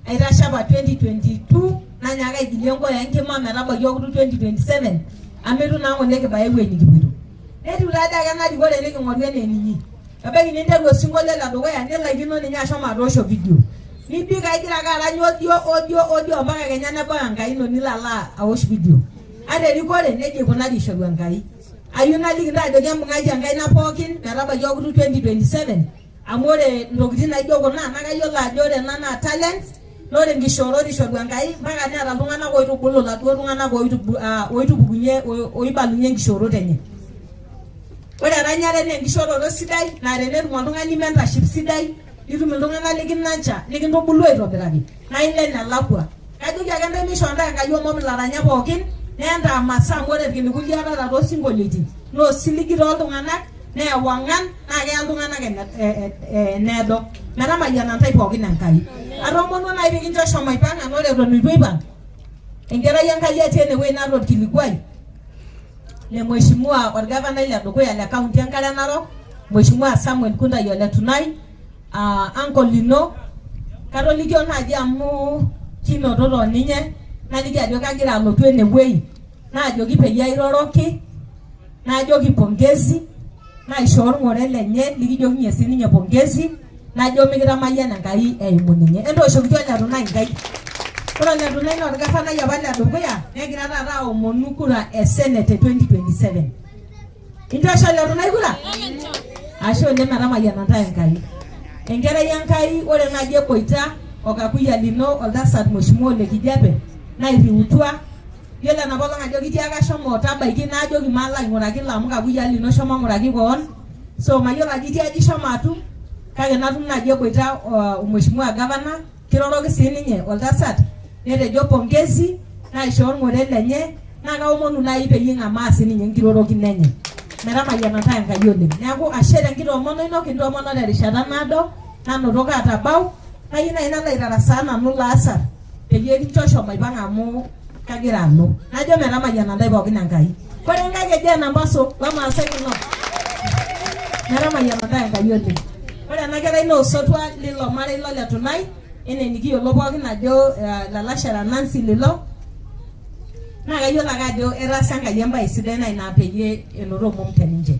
Aitashe apa 2022 nanyaaka aigilie nkoya enkima metabaiki okutu 2027 amu eitu naa ng'ole kibaya ewueji nikipuoito. Netiu taa dii ake ena rikore niking'oru enaa eninyi. Ebaiki ninteru osinkolio le dukuya nilaikino ninye ashomo atoosho video. Nibik aa igira ake arany odio odio odio mpaka kenya nebau Enkai ino nilo alo aosh video. Ata erikore nejia eikunari eishoru Enkai. Ayieu naliki intae ajoki embung'ai enkaina pookin metabaiki okutu 2027 amu ore ntokitin naijo kuna naa kayiolo ajo ore ena naa talents naa ore nkishoorot ishoru Enkai mpaka neeta iltung'anak oitubulu iladuo tung'anak oitupukunye oibalunye nkishoorot enye. Ore eranyare naa enkishooroto sidai naa tenetum oltung'ani mentorship sidai nitum iltung'anak likinancha likintubulu aitobiraki naa ilo enelakua. Kajoki ake intae meishoo intae Enkai omom ilaranyak pookin nentaa masaa amu ore irkiliku liatata toosinkolioitin naa osiligi tooltung'anak naa ewang'an naa keya iltung'anak eneedo. Metamayiana intae pookin Enkai. Atoomonuo naaji pee kincho shomo aipang'a naa ore eton eitu aipang' enkerai Enkai atii enewueji naata orkilikuai le Mheshimiwa orgavanai le dukuya le kaunti Enkare Narok, Mheshimiwa Samuel Kuntai Ole Tunai, uncle lino, katolikio naaji amu kinotote oninye, naliki ajo kagira alotu enewueji, naajoki peyie airoroki, najoki pongezi, naishoo orng'ore lenye likijokinye sininye pongezi, najo mikitamayiana Enkai eimu ninye. Entooshokiti Ole Tunai inkaik. Ore Ole Tunai naa orgavanai apa le dukuya negira taata aomonu kura e senate e 2027. Intoosho Ole Tunai kura? Ashe oleng metamayiana ntae Enkai. Enkerai Enkai, ore naaji eboita o kakuyia lino oltasat Mheshimiwa Ole Kijape nairriutua Yiolo enapa olong ajo kitiaka shomo tabaiki naajoki malo aing'uraki ilo amu kakuyia lino shomo ng'uraki koon. So mayiolo ajo itii aji ishomo atum kake natum naaji eboita o mheshimiwa gavana kiroroki sii ninye oltasat netejo pongezi naishoo orng'ore lenye naa kaomonu naaji peyie ing'amaa sii ninye enkirorokino enye. Metamayiana ntae Enkai oleng. Neeku ashe tenkitoomono ino kintoomono terishata naado nanotoko atabau nayieu naaji nalo aitarasaa nanu laasar peyie kincho shomo aipang'a amu kagira alo. Najo metamayiana ntae pookin Enkai. Kore enkae keji enampaso lamaasai kulo. Metamayiana ntae Enkai oleng. Ore ena kerai naa osotua lilo marei lole Tunai enaa enikiyiolo pookin ajo lalashera Nancy lilo naa kayiolo ake ajo etaasa Enkai embae sidai naa ina peyie enoto omom te ninche.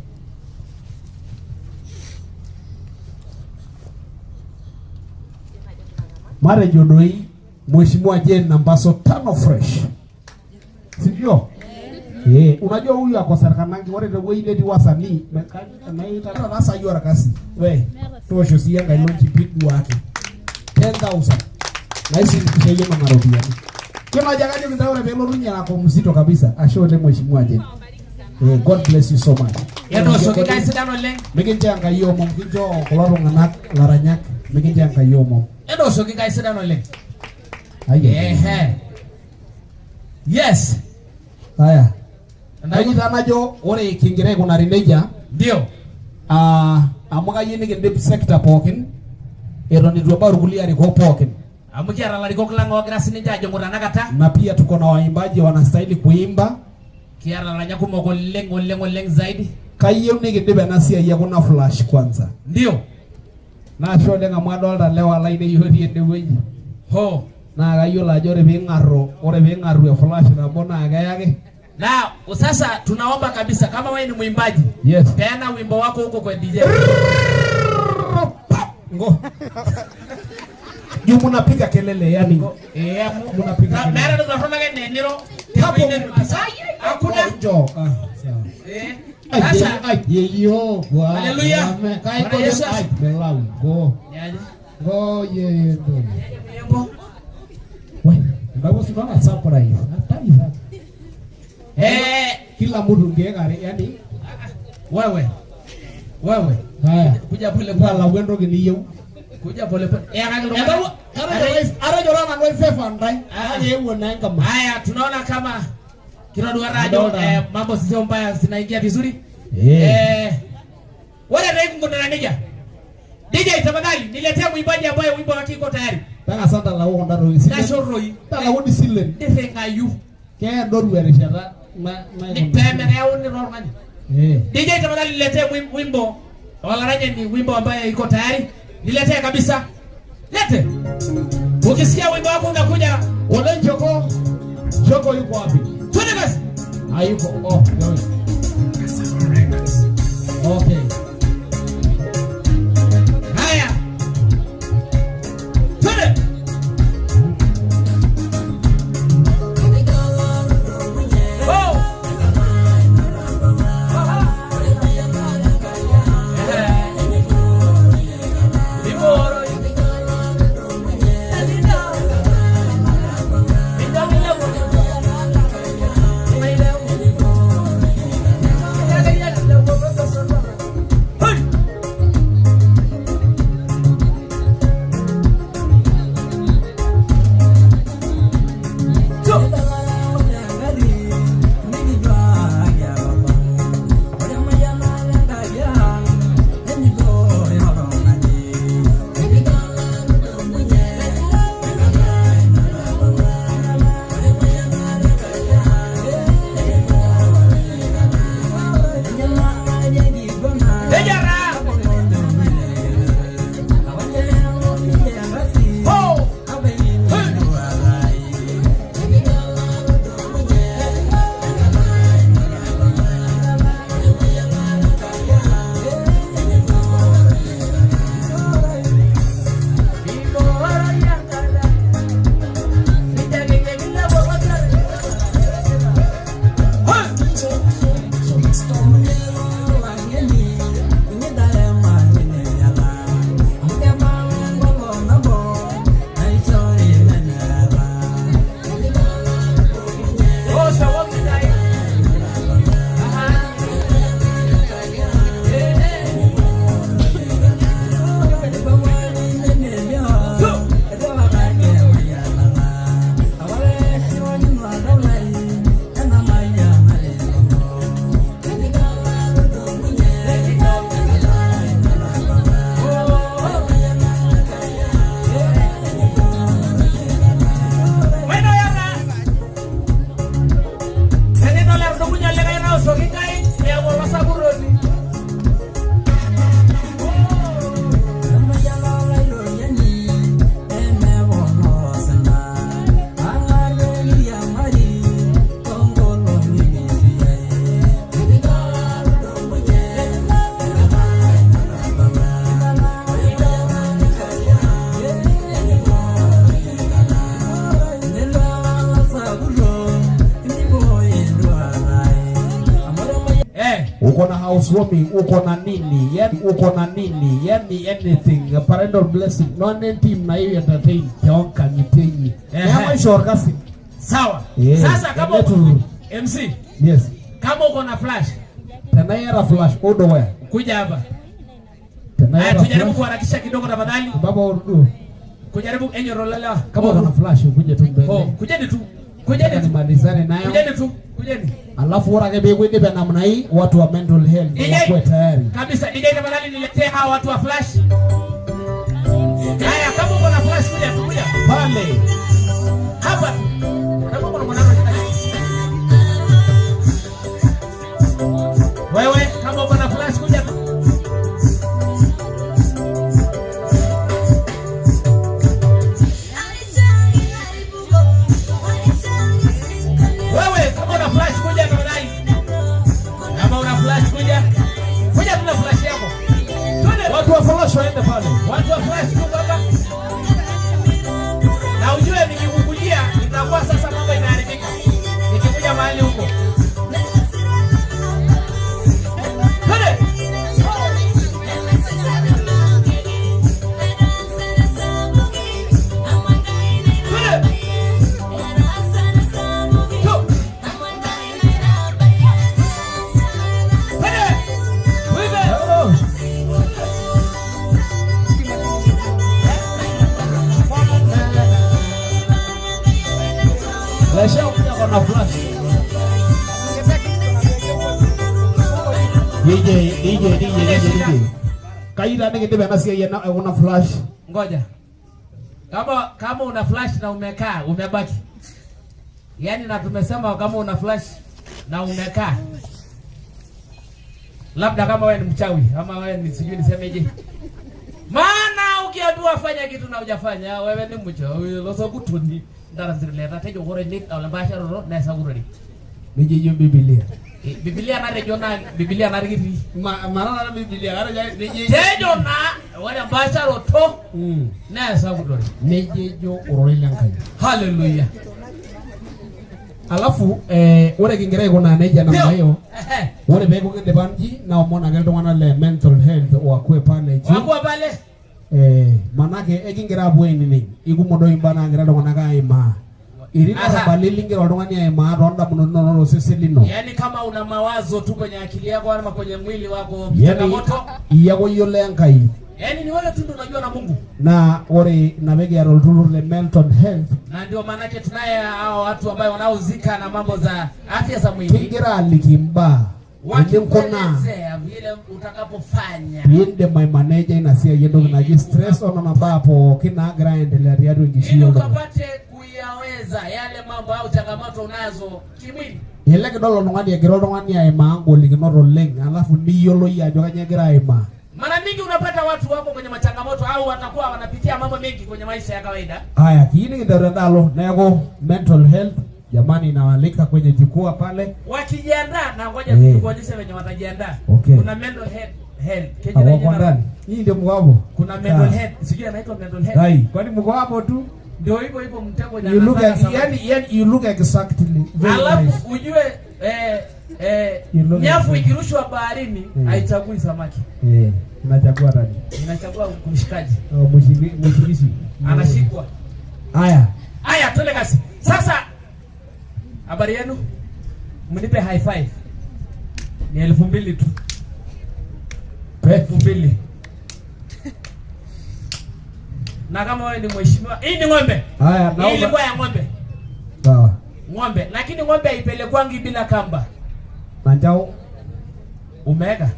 Matejo doi Mheshimiwa Jane Nambaso tano fresh. Si ndio? Eh, unajua huyu ako Sarkanangi ore tewueji netii wasanii naita yie orkasi. We, toosho siyie enkaina ino nchipi duake. 10,000. Naisindikisha yie nena ropiyiani. Yiolo ajo kajoki ntae ore peelotu ninye ako mzito kabisa. Ashe oleng Mheshimiwa Jane. Eh, God bless you so much. Etooshoki ntae sidan oleng. Mikincho Enkai omom, kincho kulo tung'anak laranyak, mikincho Enkai omom. Etooshoki ntae sidan oleng. Ai, ai, ai. Ehe. Yes. Haya. Kaji taa najo ore kingira aikunari nejia Ndio. ah, amu kayieu nikindip sekta pookin eton eitu ebau irkulie arikok pookin Amu kiata ilarikok lang oogira sininche ajing'u tenakata. na pia tuko na waimbaji wanastahili kuimba. Kiata ilaranyak kumok oleng oleng oleng zaidi. Kayieu nikindip ena siai e kuna flash kwanza. Ndio. Naa ashe oleng amu adolta lewa lainei otii enewueji. Ho. Naa kayiolo ajo ore piing'arru, ore piing'arru e flash nabo naa keyaki. Na sasa tunaomba kabisa kama wewe ni mwimbaji, Yes. peana wimbo wako huko kwa DJ. Ngo. Juu munapiga kelele yani. Eh, amu Munapiga kelele. meeta entoki torrono ake enaa eniro Hapo. Hakuna. Njoo. Ah, sawa. Eh, Ai, Sasa ai, yeyo, Bwana. Haleluya. Amen. Kai Bwana Yesu ai, belau. Go. Niaje? Go yeye ndo. Yembo. We, ndapo simama surprise. Hatari sana. Eh, Kila mtu nkiek are yani. wewe. Wewe. Haya. Kuja pole pole. Talau entoki niyieu. Kuja pole pole. Eyakaki iltung'anak. Atejo taa nanu aifeva ntae kake eewuo naa enkima. Haya, tunaona kama kitoduata ajo Adolta. mambo sio mbaya, zinaingia vizuri. Eh. Ore taa ikungunana nejia. DJ tafadhali niletee mwimbaji ambaye wimbo wake iko tayari. Tang'asa ntalau kunda tokitin. Nasho roi. Ntalau disilen. Nirringayu. Keedoru erishata na naikuna. Pemekeyauni toltung'ani. Eh. DJ tafadhali niletee wimbo olaranyani, wimbo ambaye iko tayari. Niletee kabisa. Lete. Ukisikia wimbo wako unakuja, Ole Joko. Joko yuko wapi? Twende kazi. Hayuko. Oh, ndio. Okay. Haya. Twende. Oh. Aha. Eh. Limoro. Hey! Two. Ejara. Oh. Hey. Hey. Oh, so what did I? Aha. Eh, eh. Two. Bueno, yara. Tenino le rukunya le kaira osoki kai ya wala saburoni. Eh, Uko na housewarming, uko na nini, yani uko na nini, yani anything, a parental blessing, no team na hiyo entertain, tonka nitenyi. Ehe. Neema ishorkasi. Sawa. Yeah. Sasa kama Yetu. MC, Yes. kama uko na flash, Tenayera flash odowe. kuja hapa. Haya, Tenayera tujaribu flash. kuharakisha kidogo tafadhali. Baba urdu. Kujaribu enyo rolala. Kama uko na flash ukuje tu mbele. Oh, kujeni tu. Kujeni tu. Nimalizane nayo. Kujeni tu. Kujeni. Alafu ora kebe kwende namna hii watu wa mental health DJ. wakuwe tayari. Kabisa, DJ tafadhali niletee hawa watu wa flash. Haya, kama uko na flash kuja tu, kuja. Pale. Hapa. Kama uko na mwanao. Wewe kama uko na flash kuja tu. Wewe kama una flash kuja tafadhali. Kama una flash kuja. Kuja tuna flash yako. Twende. Watu wa flash waende pale. Watu wa flash tu baba. Na ujue nikikukujia itakuwa sasa mambo inaharibika. Nikikuja mahali huko. Twende. Twende. Two. Twende. Twende. Hello. Lesha kuja kwa flash. DJ DJ DJ DJ DJ. Kaira nikidebe na siya na una flash. Ngoja. Kama una flash na umekaa, umebaki. Yaani na tumesema kama una flash na umekaa. Labda kama wewe ni mchawi ama wewe ni sijui nisemeje. Maana Ukiambiwa fanya kitu na hujafanya, wewe ni mchawi. Losokutuni ndarasirileta tejo kore ni olembasharoro nesakurori. Nejia ejo Biblia. Biblia natejo naa Biblia narikiti. Mara nana Biblia kata nejia. Tejo naa ore embaasharoto nesakurori. Nejia ejo ororei le Nkai. Haleluya. Alafu ore kingira aikunaa nejia namna hiyo, ore peeku kindipa nji naomon ake iltung'anak le mental health wakue pale juu. Wakuwa pale. Manake ekingira apuo ainining ikumok doi imbaa naagira iltung'anak aimaa. Etii ilarrabali lingira oltung'ani aimaa toondamunot inonok tosesen lino. Yaani kama una mawazo tu kwenye akili yako ama kwenye mwili wako Yaani changamoto. iyie ake oyiolo Enkai. Yaani ni wewe tu ndio unajua na Mungu. Naa ore ina pee kiata olturrur le mental health. Na ndio maanake tunaye hao watu ambao wanaozika na mambo za afya za mwili. Kingira aliki imbaa eninkunaa Wakikuelezea vile utakapofanya. piindim aimaneja ina siai entoki naji stress onena baa pookin naagira aendelea tiatua enkishui Ili oltung'ani. ukapate kuyaweza yale mambo au changamoto unazo kimwili. Elelek idol oltung'ani egira oltung'ani aimaa ngolikinot oleng alafu niyiolo iyie ajo kanyoo egira aimaa. Mara mingi unapata watu wako kwenye machangamoto au watakuwa wanapitia mambo mengi kwenye maisha ya kawaida. Haya, kiini nikinteru endaalo neeku mental health jamani, nawalika kwenye jukwaa pale. Wakijiandaa na ngoja tukuonyeshe venye watajiandaa. Okay. Kuna mental health health. Kejira Hawako jina- ndani. Hii ndio mko hapo. Kuna mental health. Sijui anaitwa mental health. Hai, kwani mko hapo tu? Ndio hivyo hivyo mtego You look nyama at, yani you look exactly very nice. Alafu ujue You look nyavu exactly. ikirushwa baharini haichagui samaki. Inachagua nani? Inachagua mshikaji. Oh, mshirishi. Anashikwa. Haya. Haya, twende kasi. Sasa habari yenu? Mnipe high five. Ni 2000 tu. 2000. Na kama wewe ni mheshimiwa, hii ni ng'ombe. Haya, Hii naomba. ilikuwa ya ng'ombe. Sawa. Ng'ombe, lakini ng'ombe haipelekwangi bila kamba. Manjao Umeweka?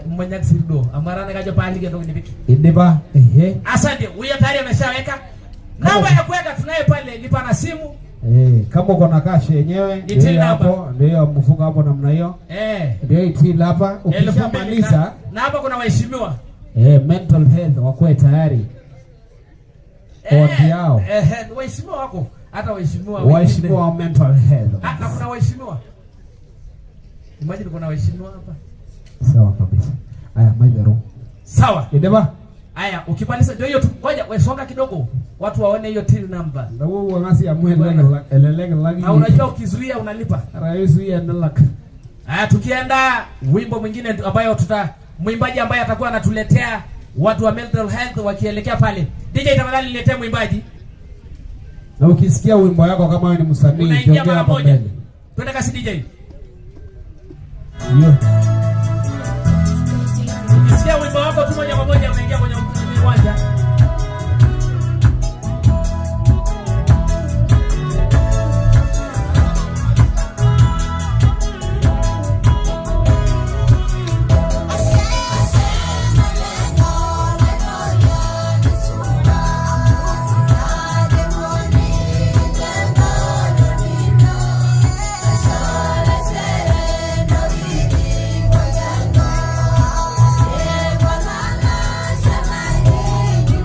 Mwenye sirdo. Amara nikajo pahali kidogo nipiki. indipa. Ehe. Asante, huyo tayari ameshaweka. Namba ya kuweka tunaye pale, lipa na simu. Kama uko na cash yenyewe Ni ndio till number. hapo, ndio mfuko hapo namna hiyo. Ndio till hapa 2000 ukishamaliza na hapa kuna waheshimiwa. Mental health wakuwe tayari. Wodi yao. Waheshimiwa wako, hata waheshimiwa wengine. Waheshimiwa wa mental health. Ah, na kuna waheshimiwa. Imagine kuna waheshimiwa hapa. Sawa kabisa. Haya, maidhero. Sawa. Indipa? Haya, ukimaliza ndio hiyo tu. Ngoja, wewe songa kidogo. Watu waone hiyo till number. Na wewe uangasi amu elelek laki. Na unajua ukizuia unalipa. Rais huyu analak. Haya, tukienda wimbo mwingine ambayo tuta mwimbaji ambaye atakuwa anatuletea watu wa mental health wakielekea pale. DJ tafadhali niletee mwimbaji. Na ukisikia wimbo yako kama wewe ni msanii, Unaingia jongea mara hapa moja. mbele. Twende kasi DJ. Yo. Ukisikia wimbo wako tu moja kwa moja unaingia kwenye uwanja. Thank you.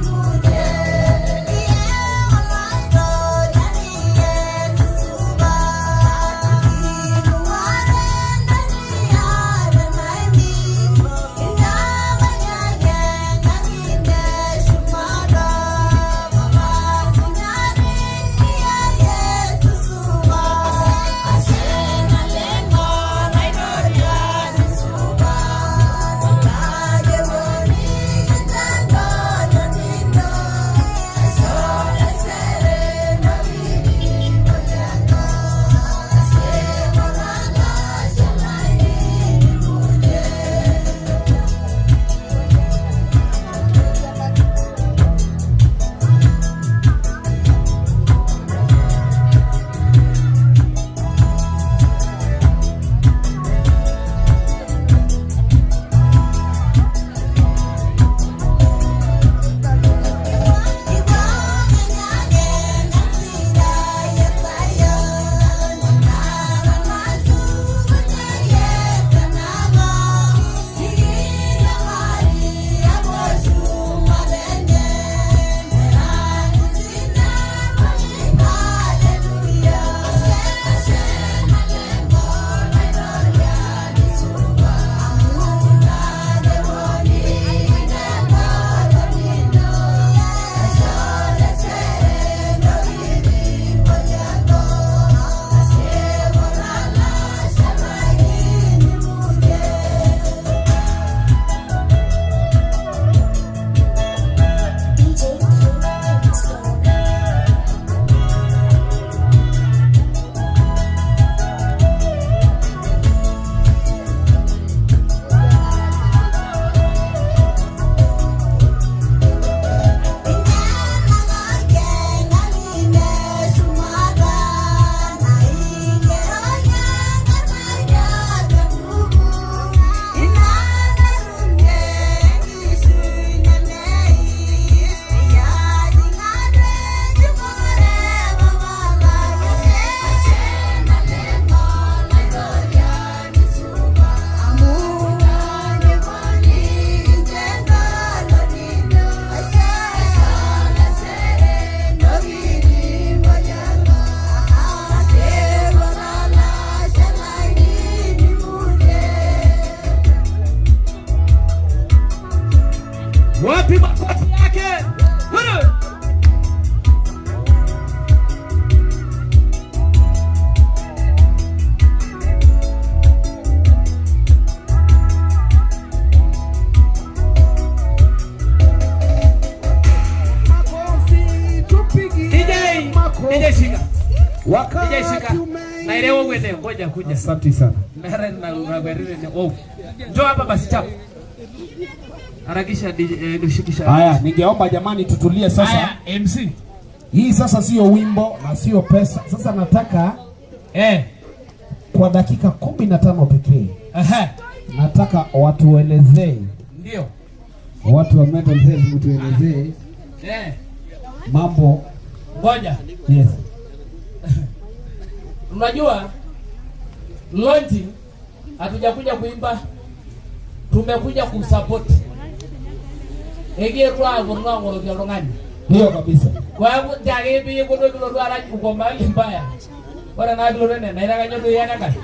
Wakati Shika. Naelewa wewe, ngoja kuja. Asante sana. Nare na na oh. Njoo hapa basi chap. Harakisha nishikisha. Haya, ningeomba jamani tutulie sasa. Haya, MC. Hii sasa sio wimbo na sio pesa. Sasa nataka kwa dakika 15 pekee. Nataka watuelezee. Ndio. Watu wa mental health mtuelezee. Mambo. Ngoja. Yes. Unajua launching hatujakuja kuimba, tumekuja kusupport. Egerwa ngorwa ngoro oltung'ani. Ndio kabisa. Kwa hiyo ndake bi kodo kilotu arany uko mahali mbaya. Ore naa kilotu ene naitaka doi enankae.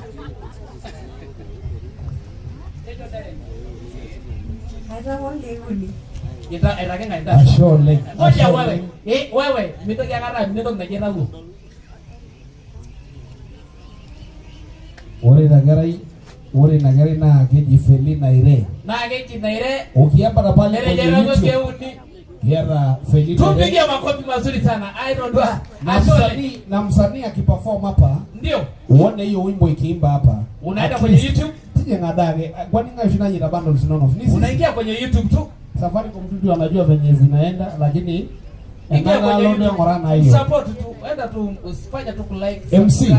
Ita aitaki ng'ae intasho? Ashe oleng. Ngoja wewe. Wewe mitoki akata amini entoki naji aitawuo. Ore ina kerai naa keji Felina Ire. Naa keji Naire. Ukiambata pale kwenye YouTube. Kiata Felina Ire. Tupige makofi mazuri sana. Aitodua. Na msanii akiperform hapa. Ndio. Uone hiyo wimbo ikiimba hapa. Unaenda kwenye YouTube? Tije ngadage. Kwani ngai shinanyita bundles nono. Unaingia kwenye YouTube tu. Safaricom mtu anajua venye zinaenda lakini ingia kwenye YouTube. Hiyo. Support tu, enda tu usifanye tu kulike. MC.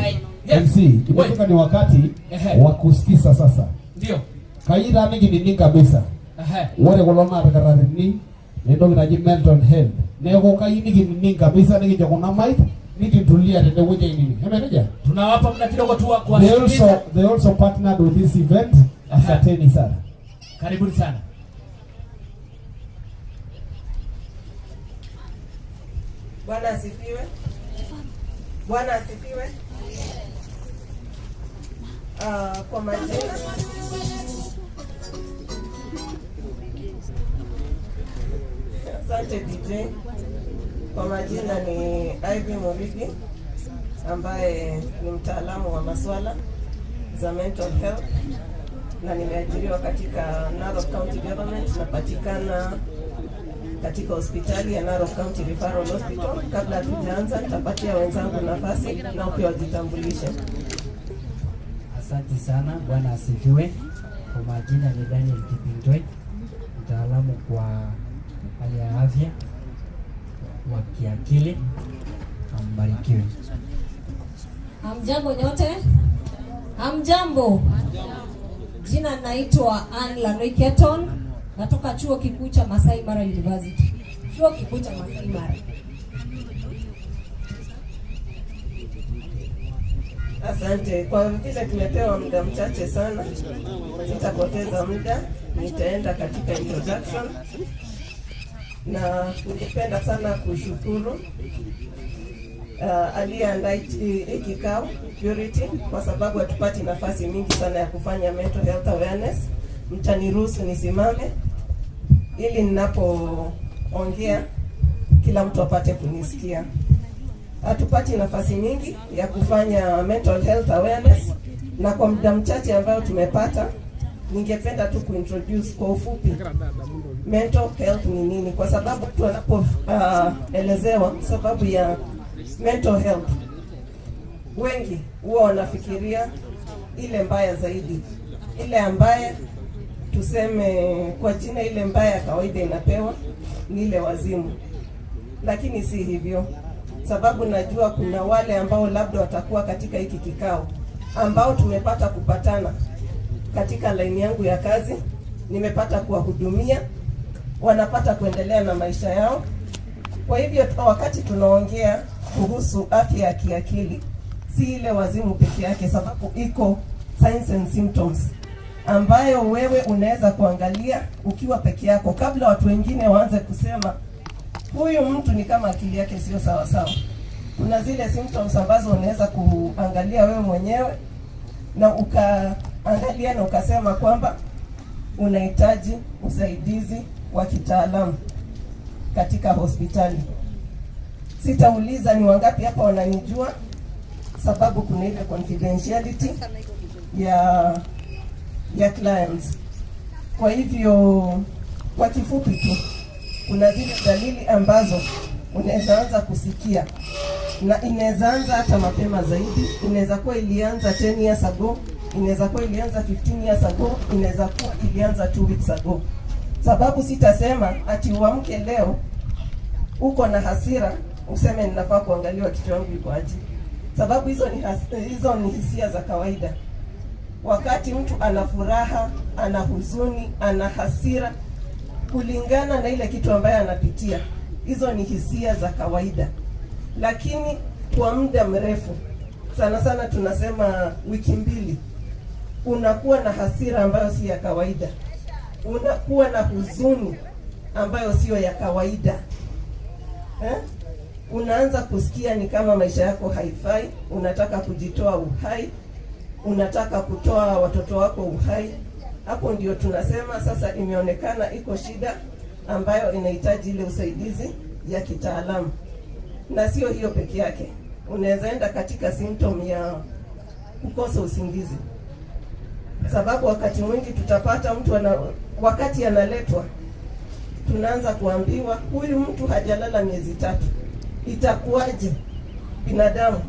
Yes. MC, imefika ni wakati wa kusikiza sasa. Ndio. Kaira mingi ni kabisa. Wore kulo naatikaratini entoki naji mental health. Neeku kayieu nikining kabisa nikicho kuna mic nikitulia tenewueji ainining. Eme nejia? Tunawapa muda kidogo tu wa kuwasikiliza. They also partnered with this event. Asanteni sana. Karibuni sana. Bwana asifiwe. Bwana asifiwe. Kwa majina asante DJ. Kwa majina ni Ivy Murigi ambaye ni mtaalamu wa masuala za mental health na nimeajiriwa katika Narok County Government. Napatikana katika hospitali ya Narok County Referral Hospital. Kabla hatujaanza nitapatia wenzangu nafasi na pia wajitambulishe. Asante sana, Bwana asifiwe. Kwa majina ni Daniel Kipintoi, mtaalamu kwa hali ya afya wa kiakili. Ambarikiwe. Hamjambo nyote? Hamjambo. Jina naitwa Ann Lanoi Keton, natoka Chuo Kikuu cha Masai Mara University. Chuo Kikuu cha Masai Mara. Asante. Kwa vile tumepewa muda mchache sana, sitapoteza muda, nitaenda katika introduction. Na ningependa sana kushukuru aliyeandaa hiki kikao Purity, kwa sababu hatupati nafasi mingi sana ya kufanya mental health awareness. Mtaniruhusu nisimame ili ninapoongea kila mtu apate kunisikia. Hatupati nafasi nyingi ya kufanya mental health awareness, na kwa muda mchache ambao tumepata, ningependa tu kuintroduce kwa ufupi mental health ni nini, kwa sababu mtu anapoelezewa sababu ya mental health, wengi huwa wanafikiria ile mbaya zaidi, ile ambaye tuseme kwa jina ile mbaya ya kawaida inapewa ni ile wazimu, lakini si hivyo. Sababu najua kuna wale ambao labda watakuwa katika hiki kikao ambao tumepata kupatana katika line yangu ya kazi, nimepata kuwahudumia, wanapata kuendelea na maisha yao. Kwa hivyo wakati tunaongea kuhusu afya ya kiakili, si ile wazimu peke yake, sababu iko signs and symptoms ambayo wewe unaweza kuangalia ukiwa peke yako kabla watu wengine waanze kusema huyu mtu ni kama akili yake sio sawa sawa. Kuna zile symptoms ambazo unaweza kuangalia wewe mwenyewe na ukaangalia na ukasema kwamba unahitaji usaidizi wa kitaalamu katika hospitali. Sitauliza ni wangapi hapa wananijua, sababu kuna ile confidentiality ya clients. Kwa hivyo kwa kifupi tu, kuna zile dalili ambazo unaweza anza kusikia Na inaweza anza hata mapema zaidi, inaweza kuwa ilianza 10 years ago, inaweza kuwa ilianza 15 years ago, inaweza kuwa ilianza 2 weeks ago. Sababu sitasema ati uamke leo uko na hasira useme ninafaa kuangaliwa kichwa yangu iko aje, sababu hizo ni hisia za kawaida. Wakati mtu ana furaha, ana huzuni, ana hasira, kulingana na ile kitu ambayo anapitia, hizo ni hisia za kawaida. Lakini kwa muda mrefu, sana sana tunasema wiki 2, unakuwa na hasira ambayo si ya kawaida, unakuwa na huzuni ambayo sio ya kawaida. Unaanza kusikia ni kama maisha yako haifai, unataka kujitoa uhai, unataka kutoa watoto wako uhai. Hapo ndio tunasema sasa imeonekana iko shida ambayo inahitaji ile usaidizi ya kitaalamu. Na sio hiyo peke yake, unaweza enda katika symptom ya kukosa usingizi, sababu wakati mwingi tutapata mtu wakati analetwa tunaanza kuambiwa huyu mtu hajalala miezi 3. Itakuwaje binadamu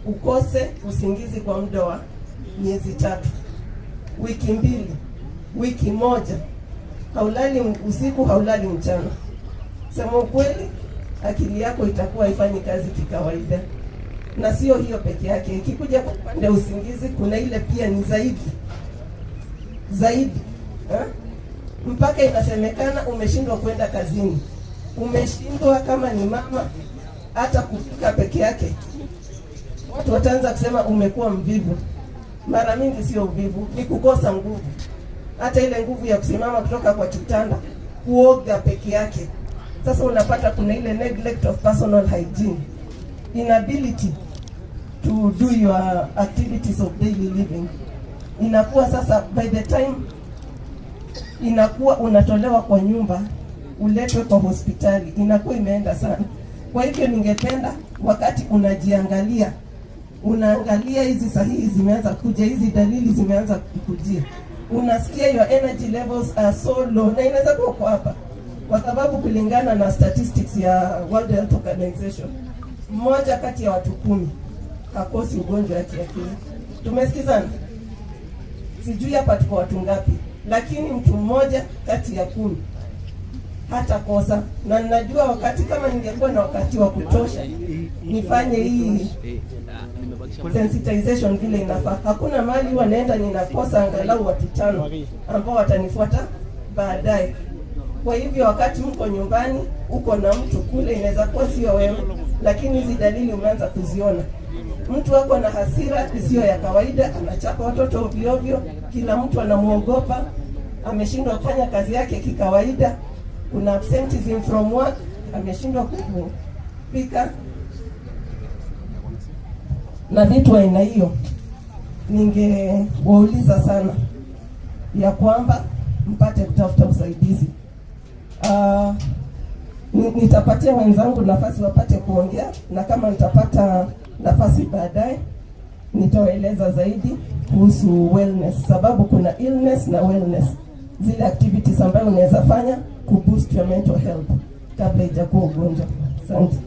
ukose usingizi kwa muda wa miezi 3, wiki 2, wiki 1, haulali usiku, haulali mchana? Sema ukweli, akili yako itakuwa haifanyi kazi kikawaida. Na sio hiyo peke yake, ikikuja kwa upande usingizi kuna ile pia ni zaidi mpaka inasemekana umeshindwa kwenda kazini, umeshindwa kama ni mama hata kupika peke yake. Watu wataanza kusema umekuwa mvivu. Mara mingi sio uvivu, ni kukosa nguvu, hata ile nguvu ya kusimama kutoka kwa kitanda, kuoga peke yake. Sasa unapata kuna ile neglect of personal hygiene, inability to do your activities of daily living. Inakuwa sasa by the time inakuwa unatolewa kwa nyumba uletwe kwa hospitali, inakuwa imeenda sana. Kwa hivyo ningependa wakati unajiangalia, unaangalia hizi sahihi zimeanza kuja, hizi dalili zimeanza kukujia, unasikia your energy levels are so low, na inaweza kuwa uko hapa kwa sababu kulingana na statistics ya World Health Organization, 1 kati ya watu 10 hakosi ugonjwa ya kiakili. Tumesikizana? Sijui hapa tuko watu ngapi, lakini mtu 1 kati ya 10 hata kosa. Na ninajua wakati kama ningekuwa na wakati wa kutosha nifanye hii sensitization vile inafaa, hakuna mahali huwa naenda ninakosa angalau watu 5 ambao watanifuata baadaye. Kwa hivyo wakati mko nyumbani, uko na mtu kule, inaweza kuwa sio wewe, lakini hizi dalili umeanza kuziona. Mtu wako na hasira isiyo ya kawaida, anachapa watoto ovyo ovyo, kila mtu anamuogopa, ameshindwa kufanya kazi yake kikawaida, kuna absenteeism from work, ameshindwa kupika na vitu aina hiyo. Ningewauliza sana ya kwamba mpate kutafuta usaidizi. Nitapatia wenzangu nafasi wapate kuongea, na kama nitapata nafasi baadaye nitawaeleza zaidi kuhusu wellness, sababu kuna illness na wellness, zile activities ambayo unaweza fanya ku boost your mental health kabla haijakuwa ugonjwa. Asante.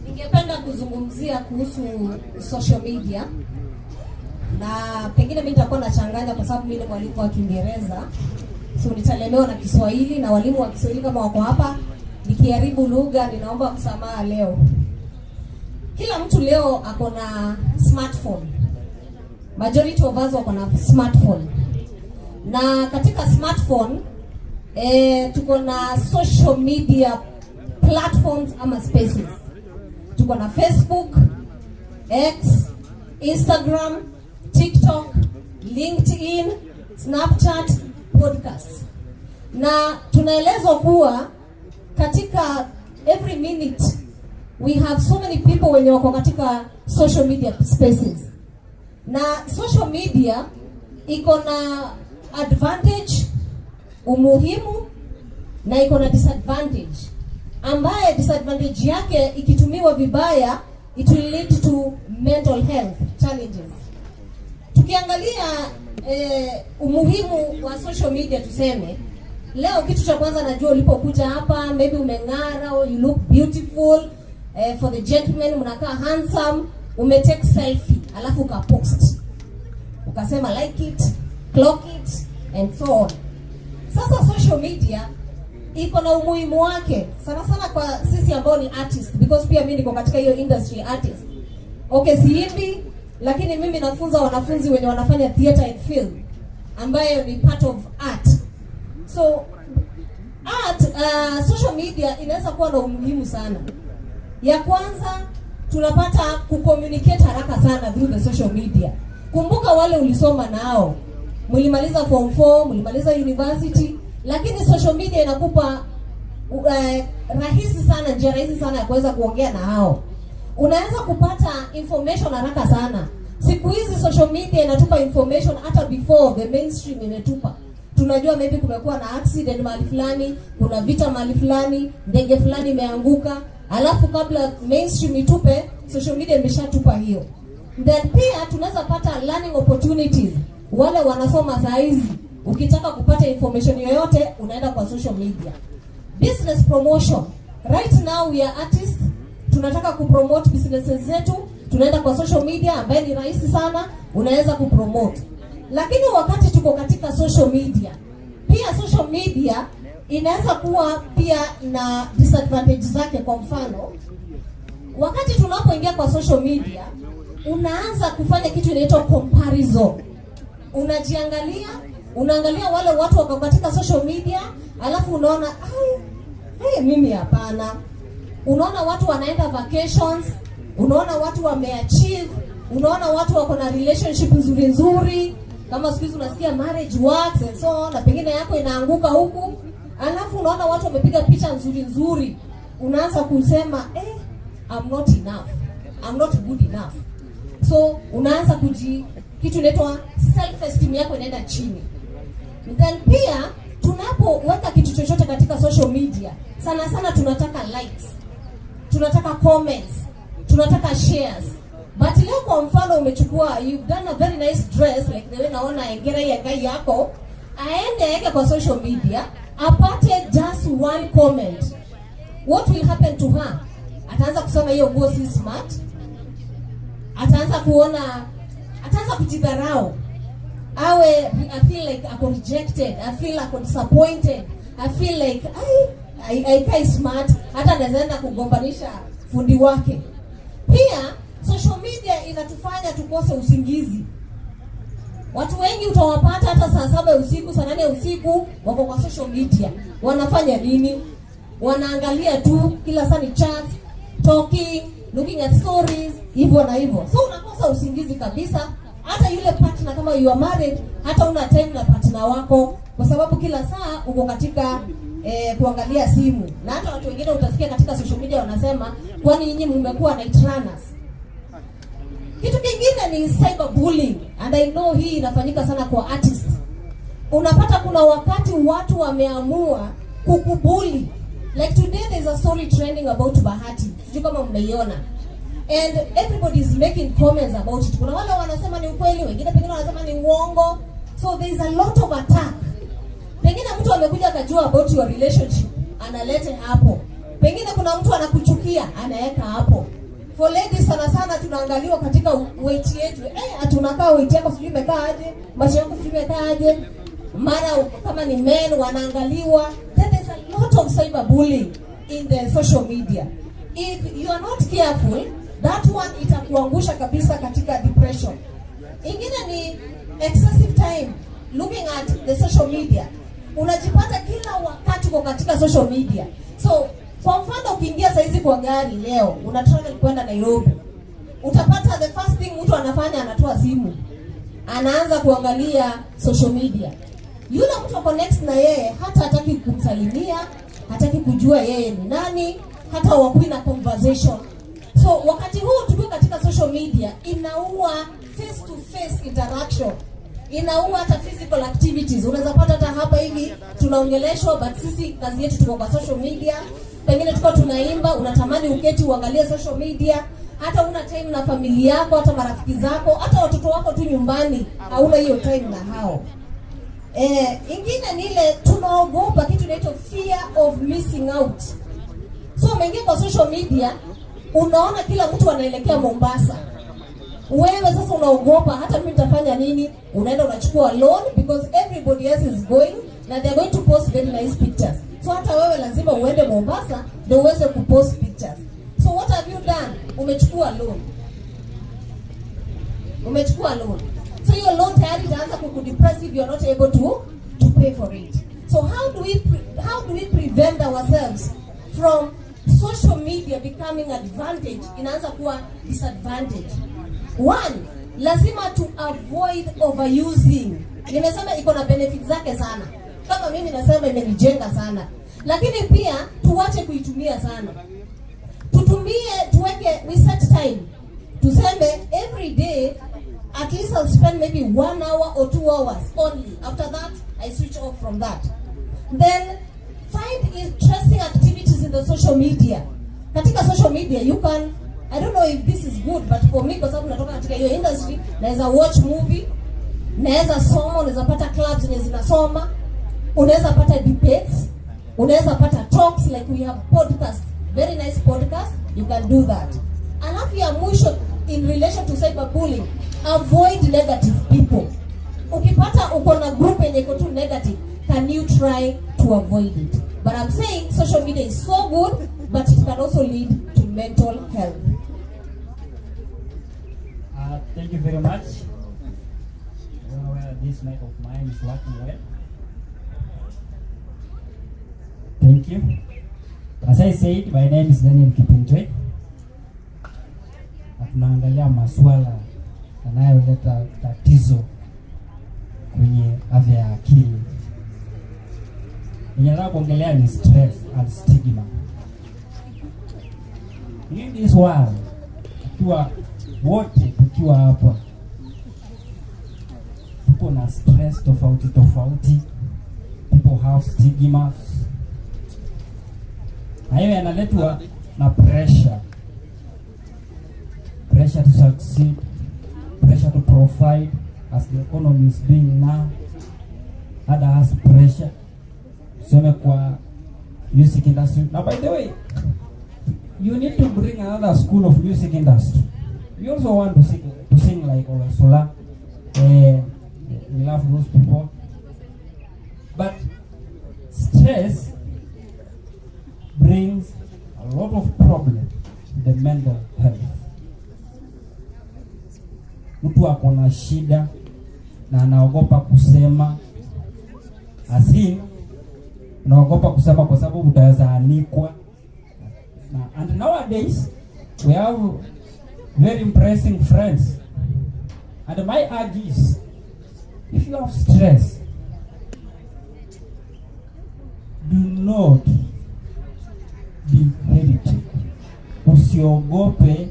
Ningependa kuzungumzia kuhusu social media, na pengine mimi nitakuwa nachanganya kwa sababu mimi ni mwalimu wa Kiingereza, so nitalemewa na Kiswahili, na walimu wa Kiswahili kama wako hapa nikiharibu lugha ninaomba msamaha leo. Kila mtu leo ako na smartphone. Majority of us wako na smartphone. Na katika smartphone tuko na social media platforms ama spaces. Tuko na Facebook, X, Instagram, TikTok, LinkedIn, Snapchat, podcasts. Na tunaelezwa kuwa katika every minute we have so many people wenye wako katika social media spaces. Na social media iko na advantage, umuhimu, na iko na disadvantage. Ambaye disadvantage yake ikitumiwa vibaya, it will lead to mental health challenges. Tukiangalia umuhimu wa social media, tuseme Leo kitu cha kwanza najua ulipokuja hapa, maybe umeng'ara or you look beautiful. For the gentlemen mnakaa handsome, umetake selfie alafu ukapost. Ukasema like it, clock it and so on. Sasa social media iko na umuhimu wake sana sana kwa sisi ambao ni artist, because pia mimi niko katika hiyo industry artist. Okay, siimbi, lakini mimi nafunza wanafunzi wenye wanafanya theater and film ambayo ni part of art. So art, social media inaweza kuwa na umuhimu sana. Ya kwanza, tunapata kucommunicate haraka sana through the social media. Kumbuka wale ulisoma nao, mlimaliza form 4, mlimaliza university, lakini social media inakupa rahisi sana, njia rahisi sana ya kuweza kuongea na hao. Unaweza kupata information haraka sana. Siku hizi social media inatupa information hata before the mainstream imetupa. Tunajua maybe kumekuwa na accident mahali fulani, kuna vita mahali fulani, ndege fulani imeanguka, alafu kabla mainstream itupe, social media imeshatupa hiyo. Then pia tunaweza pata learning opportunities. Wale wanasoma saa hizi, ukitaka kupata information yoyote unaenda kwa social media. Business promotion. Right now we are artists, tunataka kupromote businesses zetu, tunaenda kwa social media ambaye ni rahisi sana, unaweza kupromote. Lakini wakati tuko katika social media, pia social media inaweza kuwa pia na disadvantage zake. Kwa mfano, wakati tunapoingia kwa social media, unaanza kufanya kitu inaitwa comparison. Unajiangalia, unaangalia wale watu wako katika social media, alafu unaona, ai, hey, mimi hapana. Unaona watu wanaenda vacations, unaona watu wameachieve, unaona watu wako na relationship nzuri nzuri, kama siku hizi unasikia marriage works and so on, na pengine yako inaanguka huku, alafu unaona watu wamepiga picha nzuri nzuri, unaanza kusema, "Eh, I'm not enough, I'm not good enough." So unaanza kuji kitu inaitwa self esteem yako inaenda chini. Then pia tunapoweka kitu chochote katika social media, sana sana tunataka likes, tunataka comments, tunataka shares. But leo kwa mfano umechukua, you've done a very nice dress, like the way naona engera ya ngai yako, aende aweke kwa social media, apate just one comment. What will happen to her? Ataanza kusema hiyo nguo si smart, ataanza kuona, ataanza kujidharau, awe I feel like ako rejected, I feel ako disappointed, I feel like ai haikai smart, hata anaweza enda kugombanisha fundi wake. Pia social media inatufanya tukose usingizi. Watu wengi utawapata hata saa 7 ya usiku, saa 8 ya usiku wako kwa social media. Wanafanya nini? Wanaangalia tu kila saa ni chat, talking, looking at stories, hivyo na hivyo. So unakosa usingizi kabisa. Hata yule partner, kama you are married, hata una time na partner wako kwa sababu kila saa uko katika kuangalia simu. Na hata watu wengine utasikia katika social media wanasema, "Kwani nyinyi mmekuwa night runners?" Kitu kingine ni cyberbullying, and I know hii inafanyika sana kwa artists. Unapata kuna wakati watu wameamua kukubully. Like today there's a story trending about Bahati. Sijui kama mmeiona. And everybody is making comments about it. Kuna wale wanasema ni ukweli, wengine pengine wanasema ni uongo. So there is a lot of attack. Pengine mtu amekuja akajua about your relationship, analete hapo. Pengine kuna mtu anakuchukia, anaweka hapo. For ladies sana sana tunaangaliwa katika weight yetu. Eh, tunakaa weight yako sijui imekaa aje, macho yako sijui imekaa aje. Mara kama ni men wanaangaliwa. Then there's a lot of cyberbullying in the social media. If you are not careful, that one itakuangusha kabisa katika depression. Ingine ni excessive time looking at the social media. Unajipata kila wakati uko katika social media. So kwa mfano ukiingia saizi kwa gari leo, una travel kwenda Nairobi, utapata the first thing mtu anafanya, anatoa simu, anaanza kuangalia social media. Yule mtu ako next na yeye hata hataki kumsalimia, hataki kujua yeye ni nani, hata wakui na conversation. So wakati huu tukiwa katika social media, inaua face to face interaction, inaua hata physical activities. Unaweza pata hata hapa hivi tunaongeleshwa, but sisi kazi yetu tuko kwa social media. Pengine tuko tunaimba, unatamani uketi uangalie social media, hata una time na familia yako, hata marafiki zako, hata watoto wako tu nyumbani, hauna hiyo time na hao. Ingine ni ile tunaogopa kitu inaitwa fear of missing out. So umeingia kwa social media, unaona kila mtu anaelekea Mombasa. Wewe sasa unaogopa, hata mimi nitafanya nini? Unaenda unachukua loan because everybody else is going na they are going to post very nice pictures. So hata wewe lazima uende Mombasa ndio uweze kupost pictures. So what have you done? Umechukua loan. Umechukua loan. So your loan tayari itaanza kukudepress if you are not able to pay for it. So how do we prevent ourselves from social media becoming advantage, inaanza kuwa disadvantage? One, lazima to avoid overusing. Nimesema iko na benefits zake sana. Kama mimi nasema imenijenga sana. Lakini pia tuache kuitumia sana. Tutumie, tuweke, we set time. Tuseme every day at least I'll spend maybe 1 hour or 2 hours only. After that, I switch off from that. Then find interesting activities in the social media. Katika social media you can, I don't know if this is good, but for me, kwa sababu natoka katika hiyo industry, naweza watch movie, naweza soma, unaweza pata clubs zenye zinasoma, unaweza pata debates, unaweza pata talks, like we have podcast, very nice podcast, you can do that. Alafu ya mwisho, in relation to cyberbullying, avoid negative people. Ukipata uko na group yenye iko tu negative, can you try to avoid it? But I'm saying social media is so good, but it can also lead to mental health. Thank you very much. I don't know whether this mic of mine is working well. Thank you. As I said, my name is Daniel Kipintwe. Na tunaangalia masuala yanayoleta tatizo kwenye afya ya akili. Ninataka kuongelea ni stress and stigma. In this world, tukiwa wote tukiwa hapa tuko na stress tofauti tofauti, people have stigmas, na hiyo yanaletwa na pressure, pressure to succeed, pressure to provide as the economy is being now, hata has pressure tuseme kwa music industry. Now, by the way, you need to bring another school of music industry. We also want to sing like Olosola. We love those people. But stress brings a lot of problem to the mental health. Mtu ako na shida na anaogopa kusema, asin unaogopa kusema kwa sababu utaweza anikwa. Na, and nowadays we have very impressing friends. And my urge is, if you have stress, do not be hesitant. Usiogope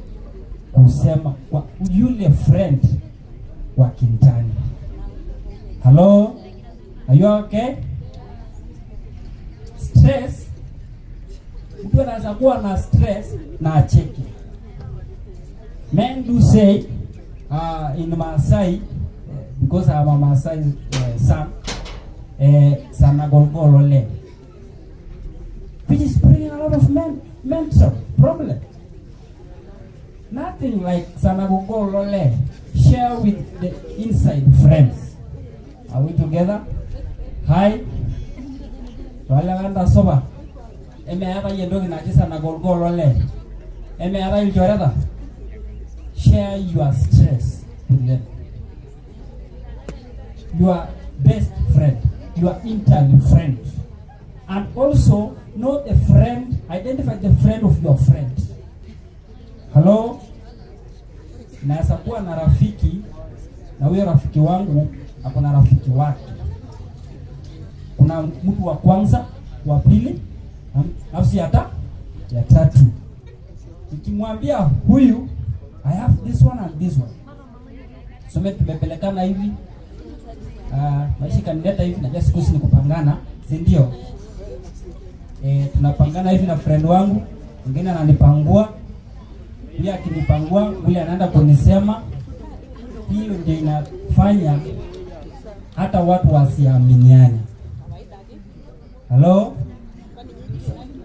kusema kwa yule friend wa kindani. Hello? Are you okay? Stress, mtu anaweza kuwa na stress na acheke. Men do say in Maasai, because I'm a Maasai son, sana golgolole, which is bringing a lot of men, mental problem. Nothing like sana golgolole. Share with the inside friends. Are we together? Hi. Wale wanda soba. Emeetai entoki naji sana golgolole. Emeetai ilchoreta. Share your stress with them. Your best friend, your internal friend. And also know the friend, identify the friend of your friend. Hello? Naweza kuwa na rafiki na huyo rafiki wangu ako na rafiki wake. Kuna mtu wa kwanza, wa pili, na nafsi hata ya tatu. Nikimwambia huyu, I have this one and this one. Some tumepelekana hivi. Maisha kanileta hivi, najua siku hizi ni kupangana, si ndio? Tunapangana hivi na friend wangu, mwingine ananipangua, huyu akinipangua, yule anaenda kunisema. Hiyo ndio inafanya Hata watu wasiaminiane. Hello?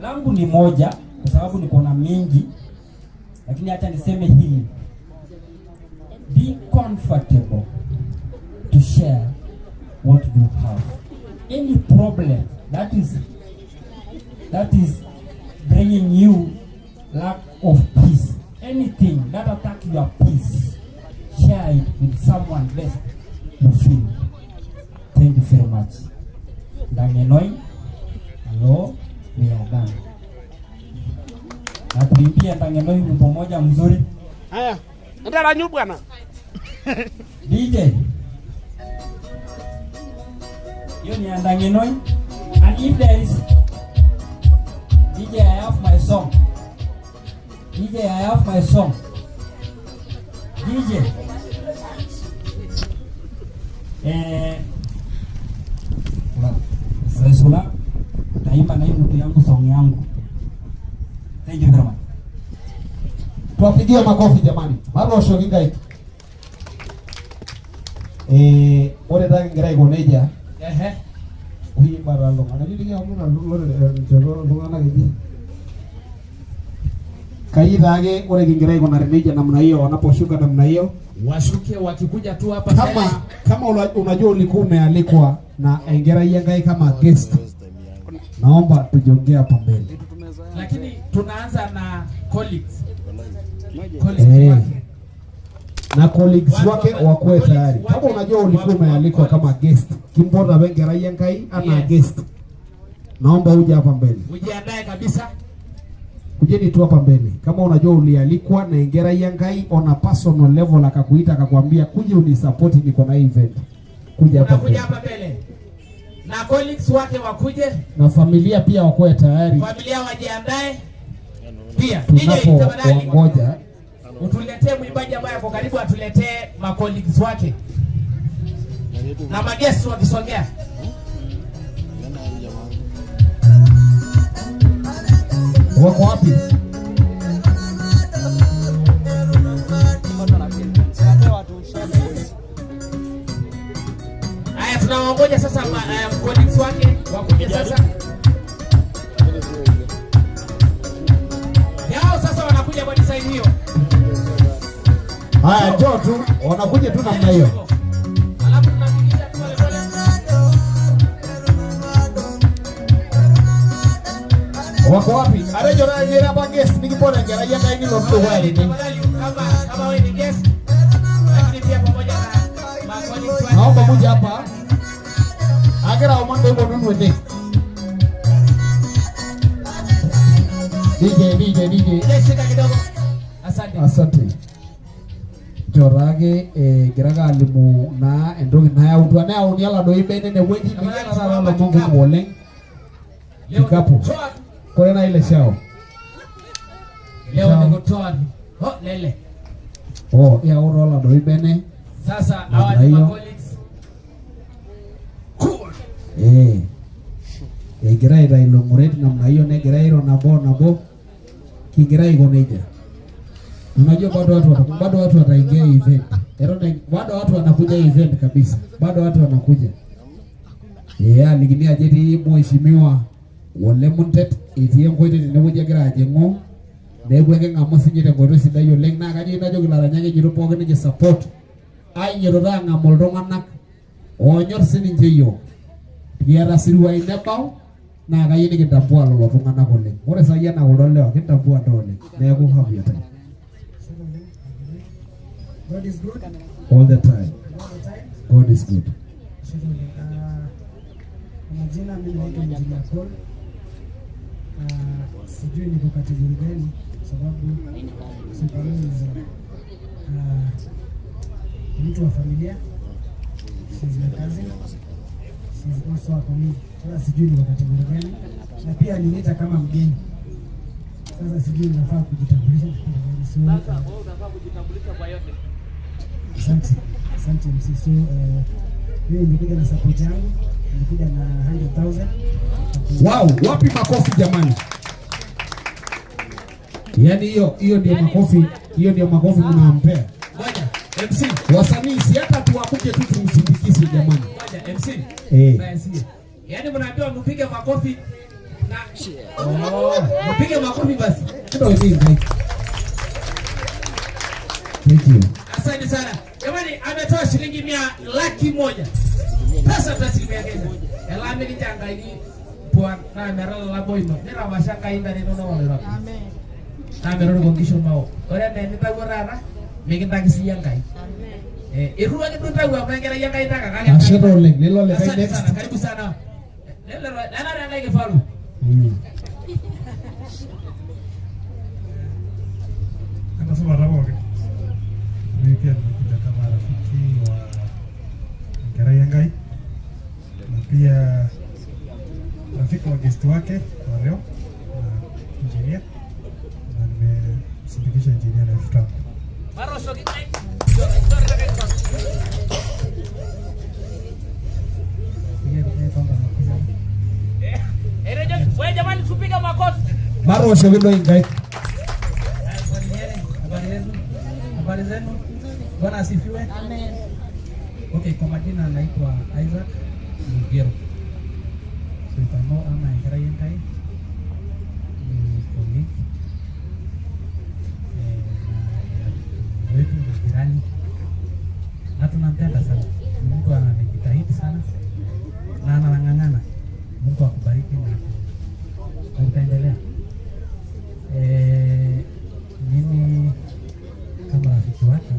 Langu ni moja kwa sababu niko na mingi, lakini acha niseme hili. Be comfortable to share what you have. Any problem that is bringing you lack of peace, anything that attack your peace, share it with someone best you feel. Thank you very much. Ndangenoi, hello, we are done. Na tuimbie Ndangenoi wimbo moja mzuri. Haya, ntaranyu bwana. DJ. Hiyo ni ya Ndangenoi. And if there is DJ, I have my song. DJ, I have my song. DJ. Resula, taimba na hii mtu yangu song yangu. Thank you very much. Tuwapigie makofi jamani. Marosho kingai. Ore taa kingira aiko nejia. Kuimba taa iltung'anak. Nchoto iltung'anak eji. Kayieu taake ore kingira aikunari nejia namna hiyo, wanaposhuka namna hiyo, Washuke wakikuja tu hapa mbele. Kama unajua ulikuwa umealikwa na enkerai Enkai kama guest, naomba tujongee hapa mbele. Lakini tunaanza na colleagues. Colleagues wake. Na colleagues Watu wake wakuwe colleagues tayari. wake Kama unajua ulikuwa umealikwa kama guest, kimpota apa enkerai Enkai anaa guest, naomba uje hapa mbele. Ujiandae kabisa. Kujeni tu hapa mbele. Kama unajua ulialikwa na enkerai Enkai on a personal level, akakuita akakwambia kuja unisupport, niko na hii event, kuja hapa Unakuja mbele. hapa mbele. Na colleagues wake wakuje, Na familia pia wakuwe tayari. Familia wajiandae. Pia DJ, tafadhali Tunapowangoja utuletee mwimbaji ambaye ako karibu, atuletee ma colleagues wake na maguest wakisongea. Wako wapi? Haya, tunawaongoja sasa colleagues wake wakuje sasa. Yao sasa wanakuja kwa design hiyo. Haya, njoo tu, wanakuja tu namna hiyo. Alafu tunafikisha tu pole pole. Wako wapi? Arejo na ngera ba guest nikipona enkerai Enkai nilotu dukuya tene. Tafadhali kama wewe ni guest, lakini pia pamoja na ma colleagues wake. Naomba muje hapa. Agira omon peeponunu ene. DJ, DJ, DJ. DJ, shika kidogo. Asante. Asante. Njoo taake egira ake alimu naa entoki nayautua neyauni oladuo bene enewueji mikiata taata ilomon kumok oleng. Leo ni Kikapu. kutoa tu. Kore naa ile shao. Leo Shao. ni kutoa tu. Oh, lele. Oh, iyau taa oladuo bene. Sasa Namna hawa ni hiyo. ma colleagues. Cool. Egira aitayu ilo muret namna hiyo, negira airo nabo nabo, kigira aiko nejia. Unajua bado watu wataingia hii event. Eton bado watu wanakuja hii event kabisa. Bado watu wanakuja. Alikini ajo etii mheshimiwa Ole Muntet etii enkoitoi tenewueji egira ajing'u, neeku eking'amu sinye tenkoitoi sidai oleng. Naa kayieu najoki ilaranyak ejito pookin niki support ainyiototo ang'amu iltung'anak oonyor sininche iyiok. Kiata siruai nebau naa kayieu nikintambua lelo tung'anak oleng. Ore sai enaa kuldo lewa kintambua ntae oleng. Neeku have your time. God is good All the time. all the time. God is good. Shukrani. Kwa majina mimi naitwa Engineer Paul. Sijui niko category gani sababu supervisor ni mtu wa familia. She's my cousin. She's also a colleague. Sasa sijui niko category gani na pia aliniita kama mgeni. Sasa sijui nafaa kujitambulisha kipindi gani. So, Sasa wewe unafaa kujitambulisha kwa yote. Asante, asante MC. So, mimi nimekuja na support yangu, nimekuja na 100,000. Wow, wapi makofi jamani? Yaani hiyo ndio makofi, hiyo ndio makofi mnampea. Ngoja, MC. Wasanii si hata tuamke tu tumsindikize jamani. Ngoja, MC. Eh. Yaani mnaambiwa mpige makofi na mpige makofi basi. Ndio hivi. Thank you. Asante sana. Jamani, ametoa shilingi 100,000. Pesa taslimu ya Kenya. Ela mikichangaki puan naa metalala boino. Nirapasha Enkai ntare inonok oloirobi. Amen. Naa metoriko nkishu mao. Ore enaa enintawuo taata, mikintaki siyie Enkai. Amen. Itu ake duo intawuo amu enkerai Enkai intaka kake Ashe taa oleng. Lelo likae Asante next. sana, karibu sana. Lelo nena enkai kifaru. Anasema pookin. Mimi pia nimekuja kama rafiki wa Enkerai Enkai na pia rafiki wa guest wake wa leo na engineer, na nimemsindikisha engineer na 5,000. Maroshoki ngai. Wewe jamani, tupige makofi. Maroshoki doi nkaik. Habari yenu? Habari zenu? Bwana asifiwe. Amen. Okay, kwa majina naitwa Isaac Mugero. Soitano ama Enkerai Enkai ni colleague na wetu ni jirani na tunampenda sana. Ni mtu anajitahidi sana na anang'ang'ana. Mungu akubariki na utaendelea. Mimi kama rafiki wake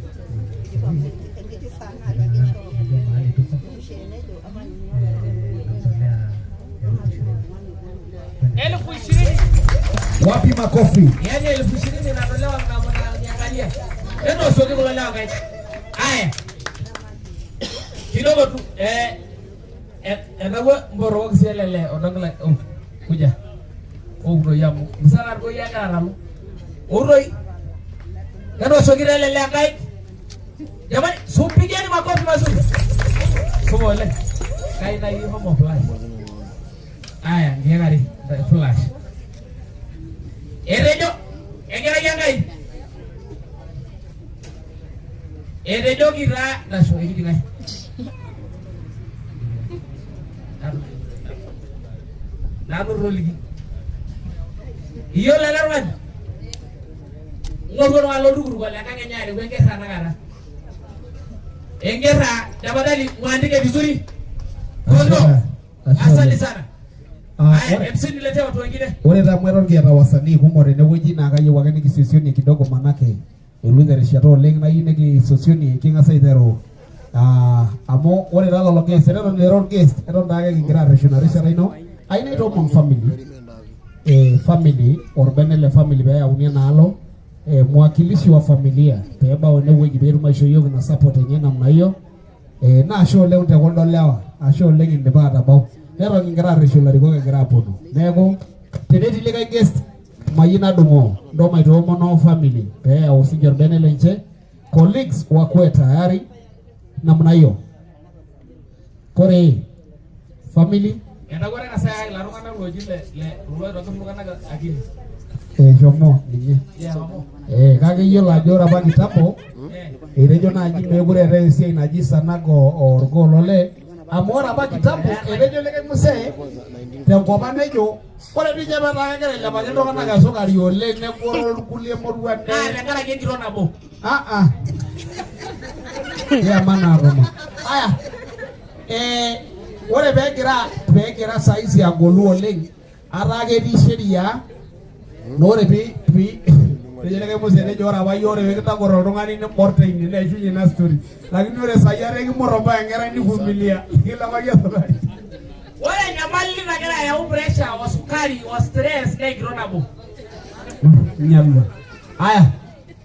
najua mahali tuko, namtolea 20,000. 20,000. Wapi makofi? Yaani 20,000 inatolewa na mnaniangalia. Ndio sio kiko leo guys. Haya. Kidogo tu enagwa mboro kisielele odongla kuja. Ogro yamu. Msara go yaga ralu. Uroi. Ndio sio kilele guys. Jamani, supigeni makofi mazuri. Sumo le. Kai na hiyo homo flash. Aya, ngegari flash. Erejo, enkerai Enkai. Etejoki taa nasho ekiji ng'ae? Nanu toliki. Iyiolo ele tung'ani? Ng'oru oltung'ani loltukutuk olenkang enye ariku enkerr tanakata. Enkerr tafadhali muandike vizuri. Kondo. Asante sana. Haya, MC niletee watu wengine. Ore taa amu eton kiata wasanii kumok tenewueji naa kayieu ake nikisiosionie kidogo manake eloito erishata oleng nayieu nikisosionie king'as aiteru amu ore taa lelo guest eton ira orguest eton taake kigira arreshu ina rishata ino ayieu naitoomon family family orbene le family peeyauni enaalo mwakilishi wa familia peebau enewueji peetum aisho yiok ina support enye namna hiyo naa ashe oleng te kuldo lewa ashe oleng indipa atabau neton kigira arreshu ilarikok egira aponu neeku tenetii likae guest mayieu nadung'oo ndo maitoomono family peeyau sinche orbene lenche colleagues wakuwe tayari namna hiyo kore family Enakwa teng'asa ayaki ila tung'anak looji le loitobirr iltung'anak akili. Shomo ninye kake iyiolo ajo ore apa kitambo etejo naaji meekure eetae esiai naji sanago orgoo lolee amu ore apa kitambo etejo likae musee tenkop ang nejo ore dii ninye petaa kegira ailepaki iltung'anak esukari oleng negoro irkulie moruak Naa tenkaraki entito nabo. Kiama naa tomon. Aya ore peegira saizi agolu oleng ataa ketii sheria naa ore pi etejo likae musee nejo ore apa iyie ore pee kintagor oltung'ani nimor teine neishunye ina story lakini ore sai etaa ekimor mpaka enkerai nivumilia nikilepaki esukari. Ore enyamali nagira ayau pressure o sukari o stress naa enkito nabo. Nyalua. Aya.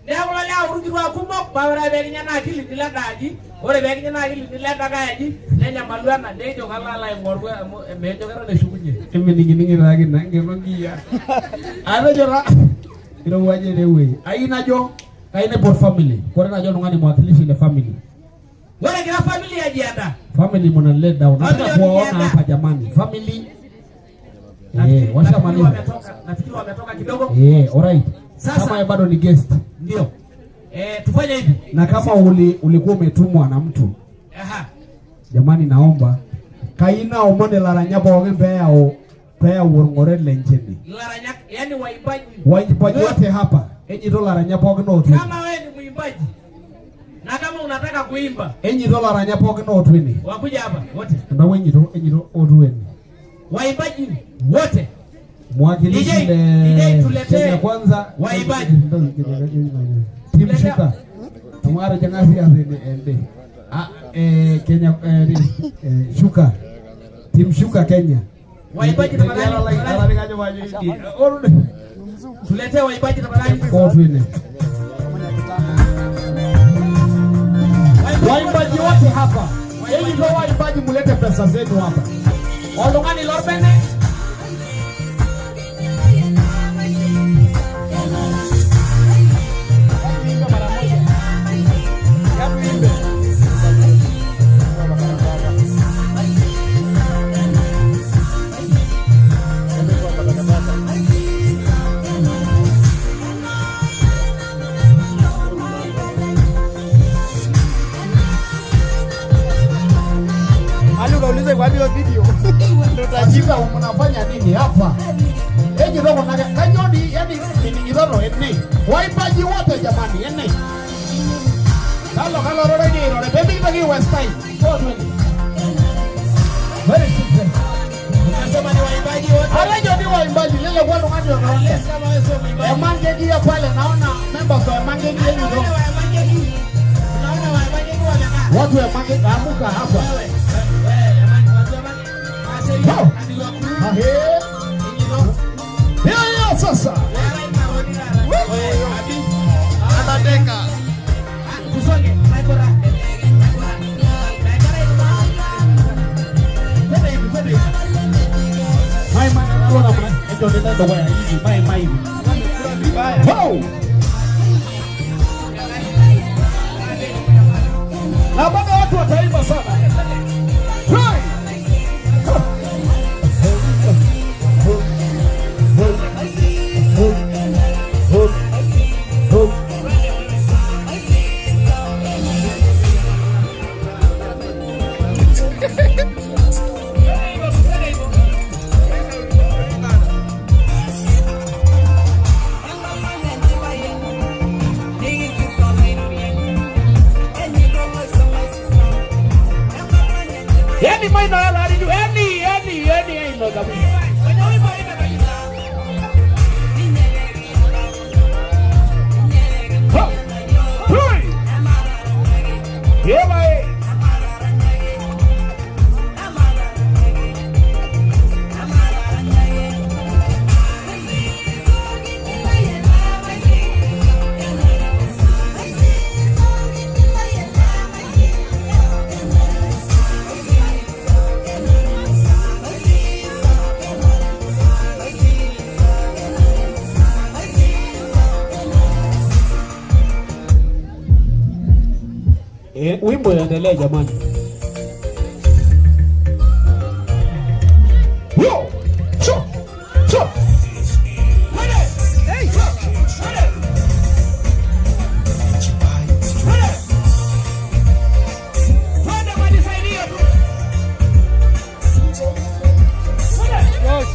Neeku ilo lewa irkituak kumok paa ore pee kinya ena akili nilo enda aji, ore pee kinya ena akili nilo enda kae aji, nenyamalu ena nejo kalo alo aing'oru amu mejo keton eshukunye. Emining'iningi taake ina nkito nkiyiaa. Atejo taa irowuaje ene wueji. Ayieu najo kayieu naipot family. Ore najo oltung'ani mwakilishi le family. Ore kila familia ajiandaa. Family mna let down. Nataka Familia kuwaona wamejiandaa. hapa jamani. Family washamaliza. Nafikiri wametoka kidogo. Alright. Sasa kama bado ni guest. Ndio. Tufanye hivi. Na kama ulikuwa umetumwa na mtu. Aha. Jamani naomba Kaina omon ilaranyak pookin peeyau orng'oret lenche ene. Laranyak, yani waimbaji. Waimbaji wote hapa. Enyito laranyak pookin ootu ene. Kama wewe ni mwimbaji na kama unataka kuimba, Enyito laranyak pookin ootu ene. wakuja hapa wote. Entawuo enyito ootu ene. Waimbaji wote. Mwakilishi DJ, DJ tuletee Kenya kwanza waimbaji. Team Shuka. Tumara jangasi ende ende. Kenya Shuka. Team Shuka Kenya. Waimbaji tafadhali. Tuletee waimbaji tafadhali. Ootu ene. Waimbaji wote hapa. Enyito waimbaji mulete pesa zenu hapa. Oltung'ani lorbene. Kwa hiyo video Sasa mnafanya nini hapa? Enyito kuna kanyoni yani miningitoto ene. Waimbaji wote jamani ene. Kalo kalo rore ni rore baby bagi West time. Go twende. Very simple. Unasema ni waimbaji wote. Alejo ni waimbaji lele kwa ngani wa Unless kama wewe sio mwimbaji. Emangegi ya pale naona members wa Emangegi enyito. Unaona waimbaji wamekaa. Watu wa Emangegi amuka hapa. Wewe, wewe, watu wa Emangegi. Hiyo sasa. Atateka. Tusonge. Mai mai naona mna ndio ndio kwa hivi mai mai. Wow. Na bado watu wataimba sana. Hey! Yani maina yala aliju yani yani yani ino kabisa. Ha! Hey! Yeba. Wimbo inaendelea jamani. Yo! Cho! Cho! Hey! Twende kwa design hiyo tu. Twende.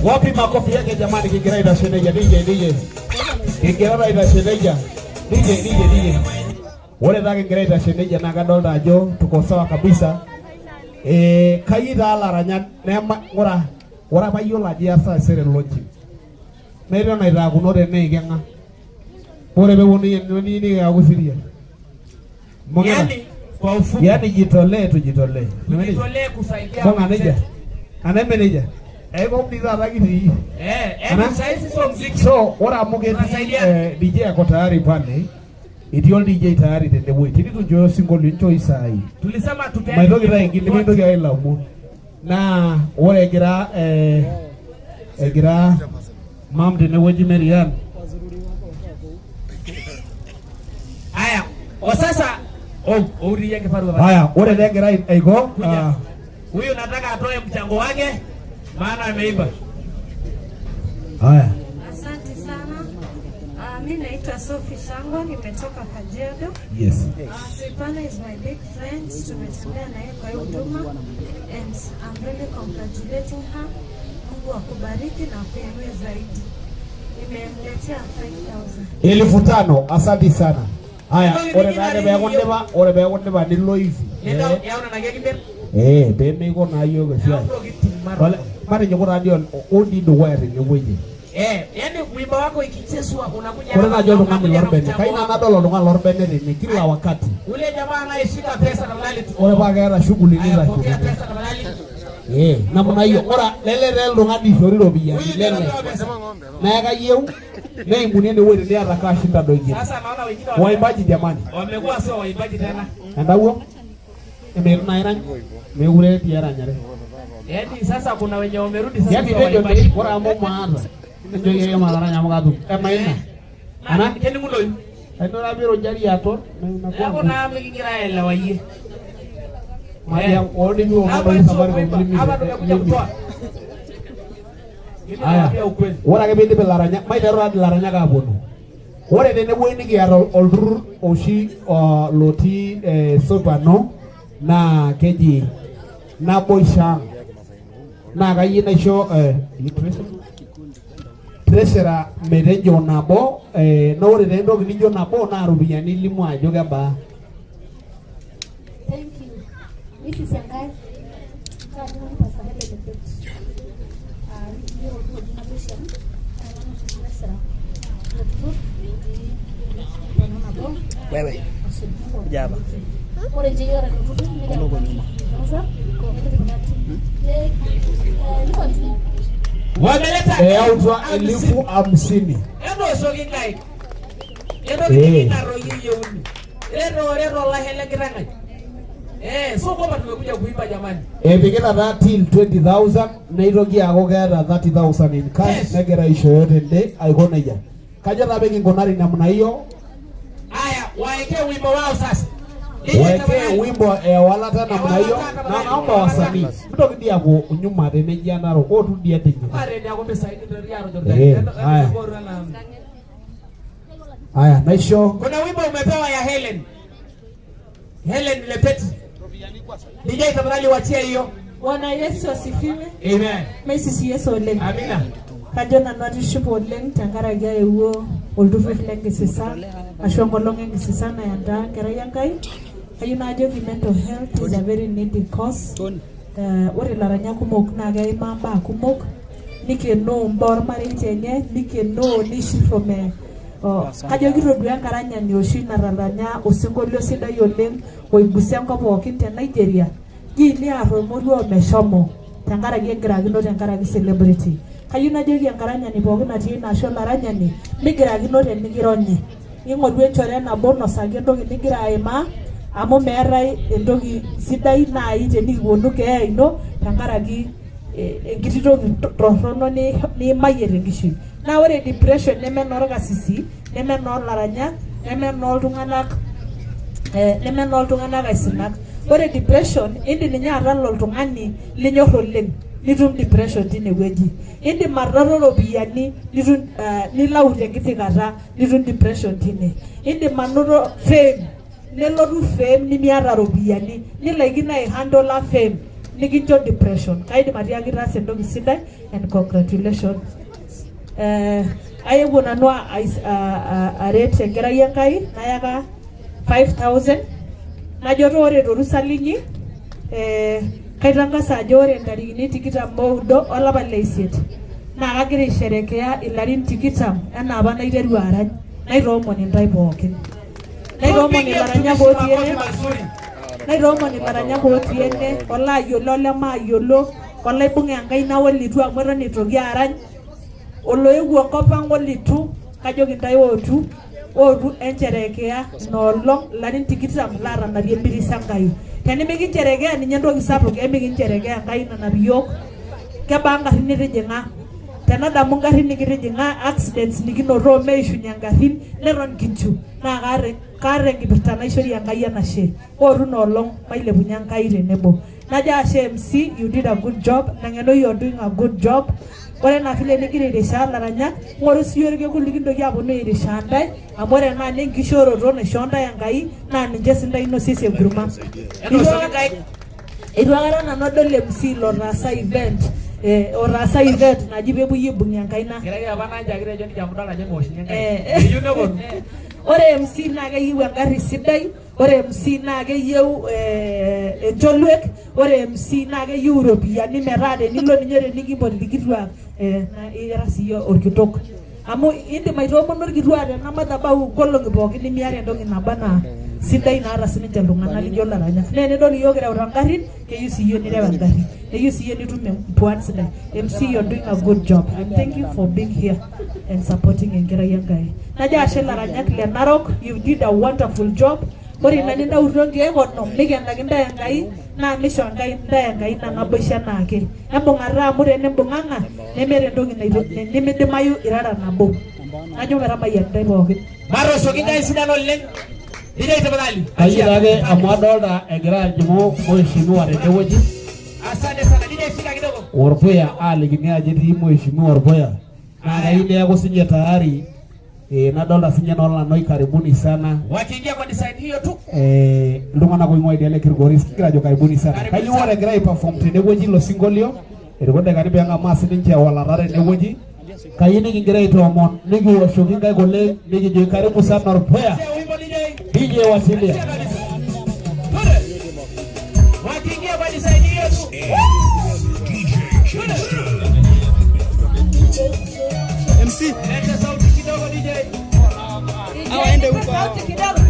Wapi makofi yake jamani kigira itasheneja DJ DJ. Kigira itasheneja DJ DJ DJ. Ore taa kigira itasheneja naa kadolta ajo tuko sawa kabisa. Kayieu taa laranyak nema ng'ura ore apa yiolo ajo iyasa esere launching. Neton aitaakuno teneikenga. Ore peeponu nikiaku serious. Yaani kwa ufupi. Yaani jitolee tujitolee. Tujitolee kusaidia. Bonga neja. Ana meneja. Eko mdiza kitii. Yaani saizi sio muziki. So ore amu ketii DJ ako tayari pale. Etii ol DJ tayari tenewueji. Tinitunchooyo osinkolio nchoo isaai. Tulisema tutaenda. Maitoki taa aigil, nimintoki ailaumu. Naa ore egira egira mam tenewueji Marian. Haya, kwa sasa uriye kifaru. Haya, ore taa egira aiko huyu nataka atoe mchango wake maana ameimba. Haya. Asante sana. Mimi naitwa Sophie Shango, nimetoka Kajiado. Yes. Sipana is my big friend. Tumetembea na yeye kwa huduma and I'm really congratulating her. Mungu akubariki na akuinue zaidi. Nimemletea 5000. 5,000. Asante sana. Haya, ore taake peeku ore peeku indipa nilo hivi. Nenda yaona na keki pemeiko naa yiok esiai. Matejo ore taadii odi dukuya tenewueji. Yaani wimbo wako ikichezwa unakuja. Ore naaji oltung'ani lorbene. Kayieu nanu nadol oltung'ani lorbene tene kila wakati. Ule jamaa anayeshika pesa tafadhali. Ore paa keeta shughuli nitashi. Pokea pesa tafadhali. Namna hiyo. Ore lele taa oltung'ani oishori iropiyiani lele. Naa kayieu neimuni enewueji teniata cash ntadoiki. Sasa naona wengine waimbaji jamani. Wamekuwa sio waimbaji tena. Entawuo? Emetu naa irany. Mekure etii eranyare. Yaani sasa kuna wenye wamerudi sasa. Yaani tejo dei ore amu maata. Enjoki ake mataranya amu katum. Emaina. Ana kening'unoyu. Ainura piirujari aton. Neeku naa mikigira aelewa iyie. Maria odimi omodoi Safaricom. Hapa tumekuja kutoa. Aya. Ore ake piidip ilaranyak, maiteru taa ilaranyak aaponu. Ore tenewueji nikiata olturrur oshi lotii Sopano naa keji Naboisho Ang'. Naa kayieu naisho treasurer metejo nabo, naa ore taa entoki nijo nabo naa iropiyiani ilimu ajo kebaa. Thank you. Mrs. Engai, kaajokini Pastor Helen Lepet. Wewe. Jaba. Wameleta eyautwa 50,000. Etooshoki nkaik. Entoki nikinaro yieuni. Reto olashe lenkiteng' ai. So kwamba tumekuja kuimba jamani. Epikita taa till 20,000 neitoki aaku keeta 30,000 in cash negira aishooyo tende aiko nejia. Kajo taa pekinkunari namna hiyo. Haya, waekee wimbo wao sasa. Waekee wimbo ewalata namna hiyo. Na naomba wasanii mtoki dii aaku nyuma tenejia Narok ootu dii etijing'u. Haya. Haya, naisho. Kuna wimbo umepewa ya Helen. Helen Lepeti. DJ tafadhali wachie hiyo. Bwana Yesu asifiwe. Amen. Mesisi Yesu oleng. Amina. Kajo nanu atishipe oleng tenkaraki aewuo olturrur lenkisisa ashu enkolong enkisisa nayandaa enkerai Enkai. Kayieu najoki mental health is a very needy cause. Ore ilaranyak kumok naa keimaa mbaa kumok, nikenoo mbaa ormarei enye, nikenoo nishirome. Kajo kitodua enkaranyani oshi nataranya osinkolio sidai oleng oigusa enkop pookin te Nigeria. Ji niar ormoruo omeshomo tenkaraki egirakino tenkaraki celebrity. Kayieu najoki enkaranyani pookin natii ina ashu olaranyani migirakino tenikironyi. Ing'oru enchore nabo nosaki entoki nigira aimaa amu meetae entoki sidai naaji tenikiponu keeya ino tenkaraki enkiti toki torrono niimayie tenkishui. Naa ore depression neme enoorkasisi, neme enoolaranyak, neme enooltung'anak aisinak. Ore depression indim ninye atala oltung'ani linyor oleng nitum depression tinewueji. Indim anoto iropiyiani nitum nilau tenkiti kata nitum depression tine. Indim anoto fame, nelotu fame nimiata iropiyiani, nilaikino aihandle fame Nikincho depression. Kaidim atiaki itaasa entoki sidai and congratulations. Ayewuo nanu aret enkerai Enkai nayaka 5000 najo ore torusa linyi kaitangasa ajo ore ntarikini 29 olapa le isiet naa kagira aisherekea ilarin 20 enaa apa naiteru arany naitoomon intae pookin. Naitoomon ilaranyak otii ene, naitoomon ilaranyak otii ene, olaayiolo olemaayiolo, olaibung'a enkaina olitu amu eton eitoki arany, oloewuo enkop ang olitu, kajoki intae ootu, ootu encherekea ina olong ilarin 20 laatanapie empiris Enkai. Tenimikincherekea ninye entoki sapuk, emikincherekea Enkai nanap iyiok. Kebaa ngarrin nitijing'a? Tenadamu ngarrin nikitijing'a, accidents nikinoto meishunye ngarrin, neton kinchu. Naa kaata enkipirta naishorie Enkai enashe. Ootu ina olong mailepunye Enkai tenebo. Najo ashe MC, you did a good job. Nang'eno you are doing a good job. Ore enaa vile nigira airishaa ilaranyak, ng'oru siyie orkekun likintoki aponu airishaa ntae, amu ore ena naa enkishooroto naishoo ntae Enkai, naa ninche sii ntae inosiesie enkurma. Eitu aikata nanu adol MC lotaasa event, otaasa event naji peepuoi aibung'ie enkaina. Kerai apa nanja kitejo nejia amu idol ajo meoshini enkaina. Eyieu neponu. Ore MC naa keyieu engarri sidai, ore MC naa keyieu encholuek, ore MC naa keyieu iropiyiani metaa tenilo ninye tenikimpoti irkituak naa ira siiyie orkitok. Amu indim aitoomono irkituak tena madhabahu nkolong'i pookin nimiata entoki naba anaa sidai naata sininche iltung'anak lijo ilaranyak. Naa enidol iyiook kireuta ngarrin, keyieu siiyie nireu engarri. Keyieu siiyie nitum empuan sidai. MC you're doing a good job and thank you for being here and supporting enkerai Enkai. Najo ashe ilaranyak le Narok, you did a wonderful job. Ore ina nintautuo nkeek onom nikenaki intae Enkai naa misho Enkai intae Enkai ina naboisho enaake. Embung'ata amu tenimbung'ang'a nemeeta entoki nimidimayu irara nabo. Najo metamayian intae pookin. Matooshoki intae sidan oleng. DJ tafadhali. Kayieu ake amu adolta egira ajing'u mheshimiwa tenewueji. Asante sana. DJ shika kidogo. Orpuya aalikini ajo etii mheshimiwa Orpuya. Naa kayieu neeku sinye tayari. Nadolta sinye noolanoi karibuni sana. Wakiingia kwa design hiyo tu. Iltung'anak oing'ua idialo e Kilgoris kigira ajo karibuni sana. Kayieu ore egira aiperform tenewueji ilo sinkolio, erikoo dakikani peeng'amaa sininche ewalata tenewueji. Kayieu nikigira aitoomon nikiwoshoki nkaik oleng nikijo karibu sana Orpuya. DJ wasilia. Wakiingia kwa design hiyo tu. MC. Leta sauti kidogo DJ. Awaende huko. Sauti kidogo.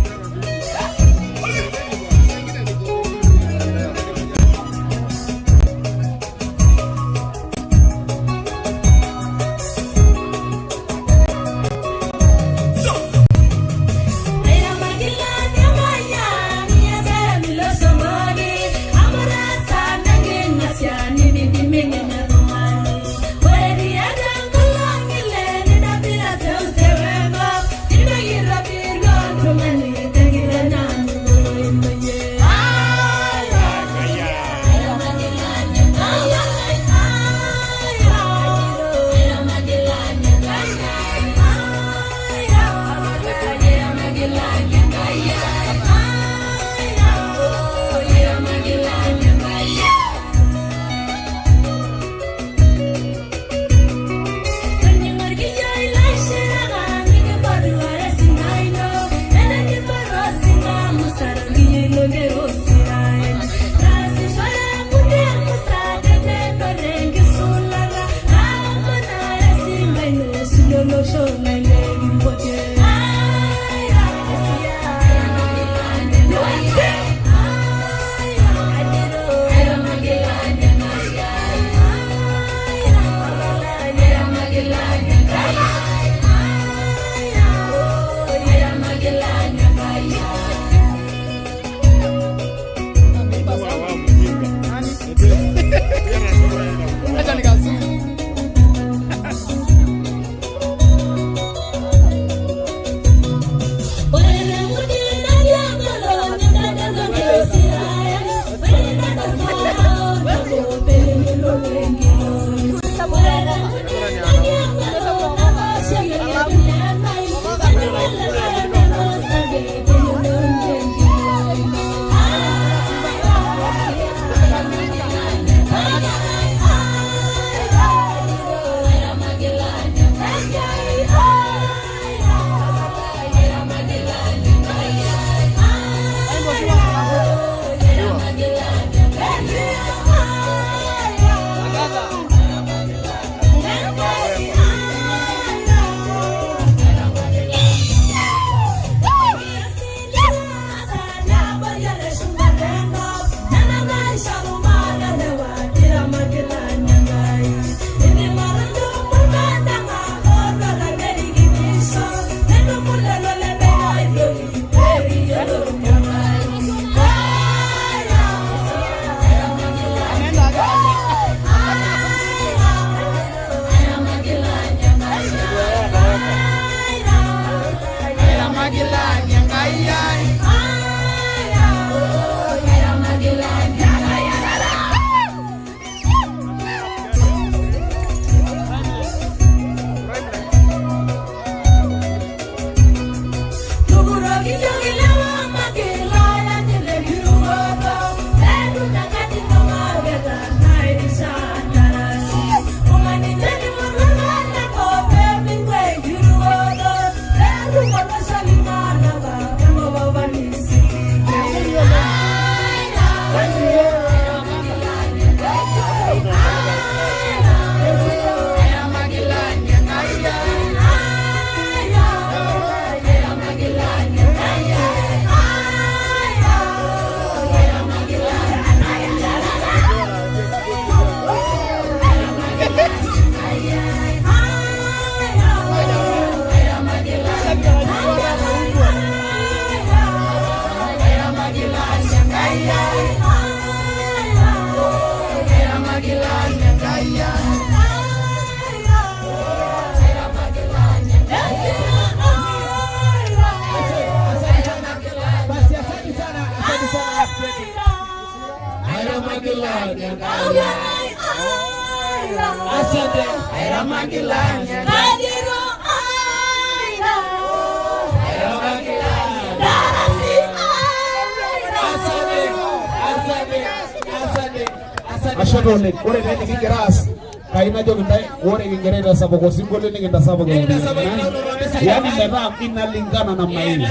Ashe oleng. Ore taa enikigira aas kayieu najoki intae ore kingira aitasapuk osinkolio nikintasapuk yaani metaa inalingana namna hiyo.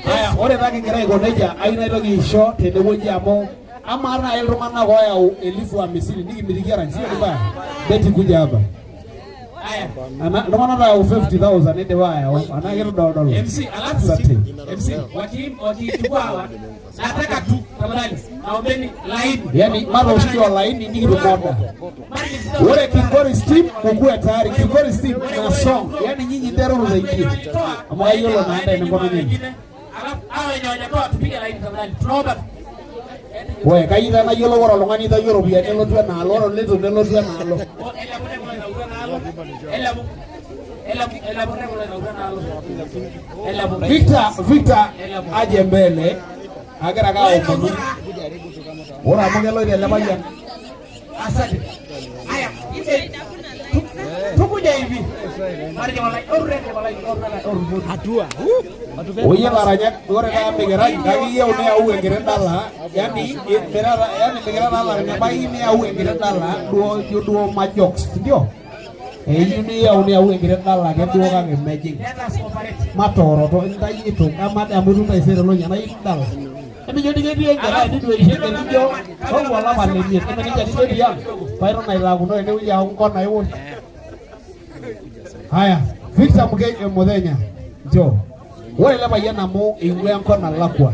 Haya, ore taa kingira aiko nejia ayieu naitoki aisho tenewueji amu amaa naaji iltung'anak ooyau 50,000 nikimitiki erany sio vibaya. Beti kuja hapa. Ana iltung'anak oyau 50,000 idipa ayau anaa kitodolodolo. MC, alafu Asante. MC wakichukua hawa, nataka tu tafadhali, naombeni laini. Yaani matooshoki olaini nikitum order. Ore Kilgoris team mukuwe tayari. Kilgoris team na song. Yaani nyinyi nteruru teidie. Amu kayiolo naa ntae ening'ono nyinyi. Alafu hawa wenye hawajatoa tupige laini tafadhali, tunaomba tu. We kayieu taa nayiolou ore oltung'ani oitayio iropiyiani nelotu enaalo ore olitu nelotu enaalo. Elabu, elabu, elabu, elabu, elabu. Victor, Victor aje mbele. Agira ake aomonu. Ore amu keloito ele payian. Asante. Haya, hivi tukuja hivi. Hatua. Oyie laranyak, ore taa mikirany kake iyieu niyau enkiti dala, yani mirara, yani mikira taa laranyak ebaiki niyau enkiti dala duo ijo duo majokes, sindio? Eyieu niyau niyau enkiti dala ake duo kake mejing. Matooroto intae itu, amaa amu itum taisere lonya naa iyieu dala. Emijo dii ketii enkerai nitu eisho nijo kakwa olapa lemiet, eme nejia nijo tiang' paiton aitaakuno tenewueji aaku nkonai iwun. Haya, Victor Muthenya, njoo. Ore ele payian amu eing'ua enkop nalakua.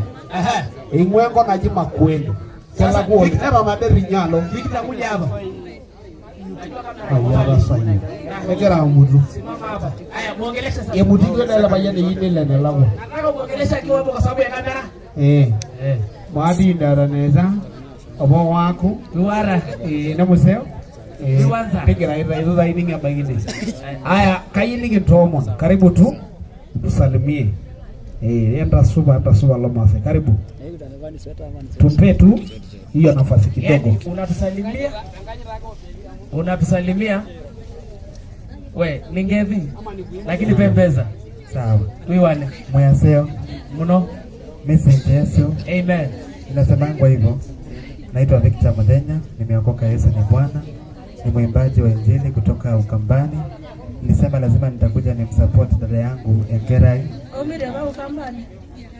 Eing'ua enkop naji Makueni. Kelakua oleng. Neton ade rinyalo. Victor kuja hapa. Ai, atasayie. Kegira amutu. Simama hapa. Haya, muongeleshe sasa. Emutiki ele payian eyieu nelo enelakua. Nataka muongeleshe akiwa hapo kwa sababu ya kamera. Eh. Mwadindara neza obo waku. Duara. Eh, nemuseo. Eh, Duanza. nigira aitayu taa ining ebaiki ine. Haya, kayieu nikintoomon. Karibu tu tusalimie. Eh, entasupa entasupa Lomaasai. Karibu. Tumpe tu hiyo nafasi kidogo. Yaani unatusalimia. Unatusalimia. We, ningevi. Lakini pembeza. Sawa. Tuiwane. Mwaseo. Muno. Message Yesu. Amen. Inasemangwa hivyo. Naitwa Victor Muthenya, nimeokoka Yesu ni Bwana. Ni mwimbaji wa Injili kutoka Ukambani. Nilisema lazima nitakuja nimsupport dada yangu Enkerai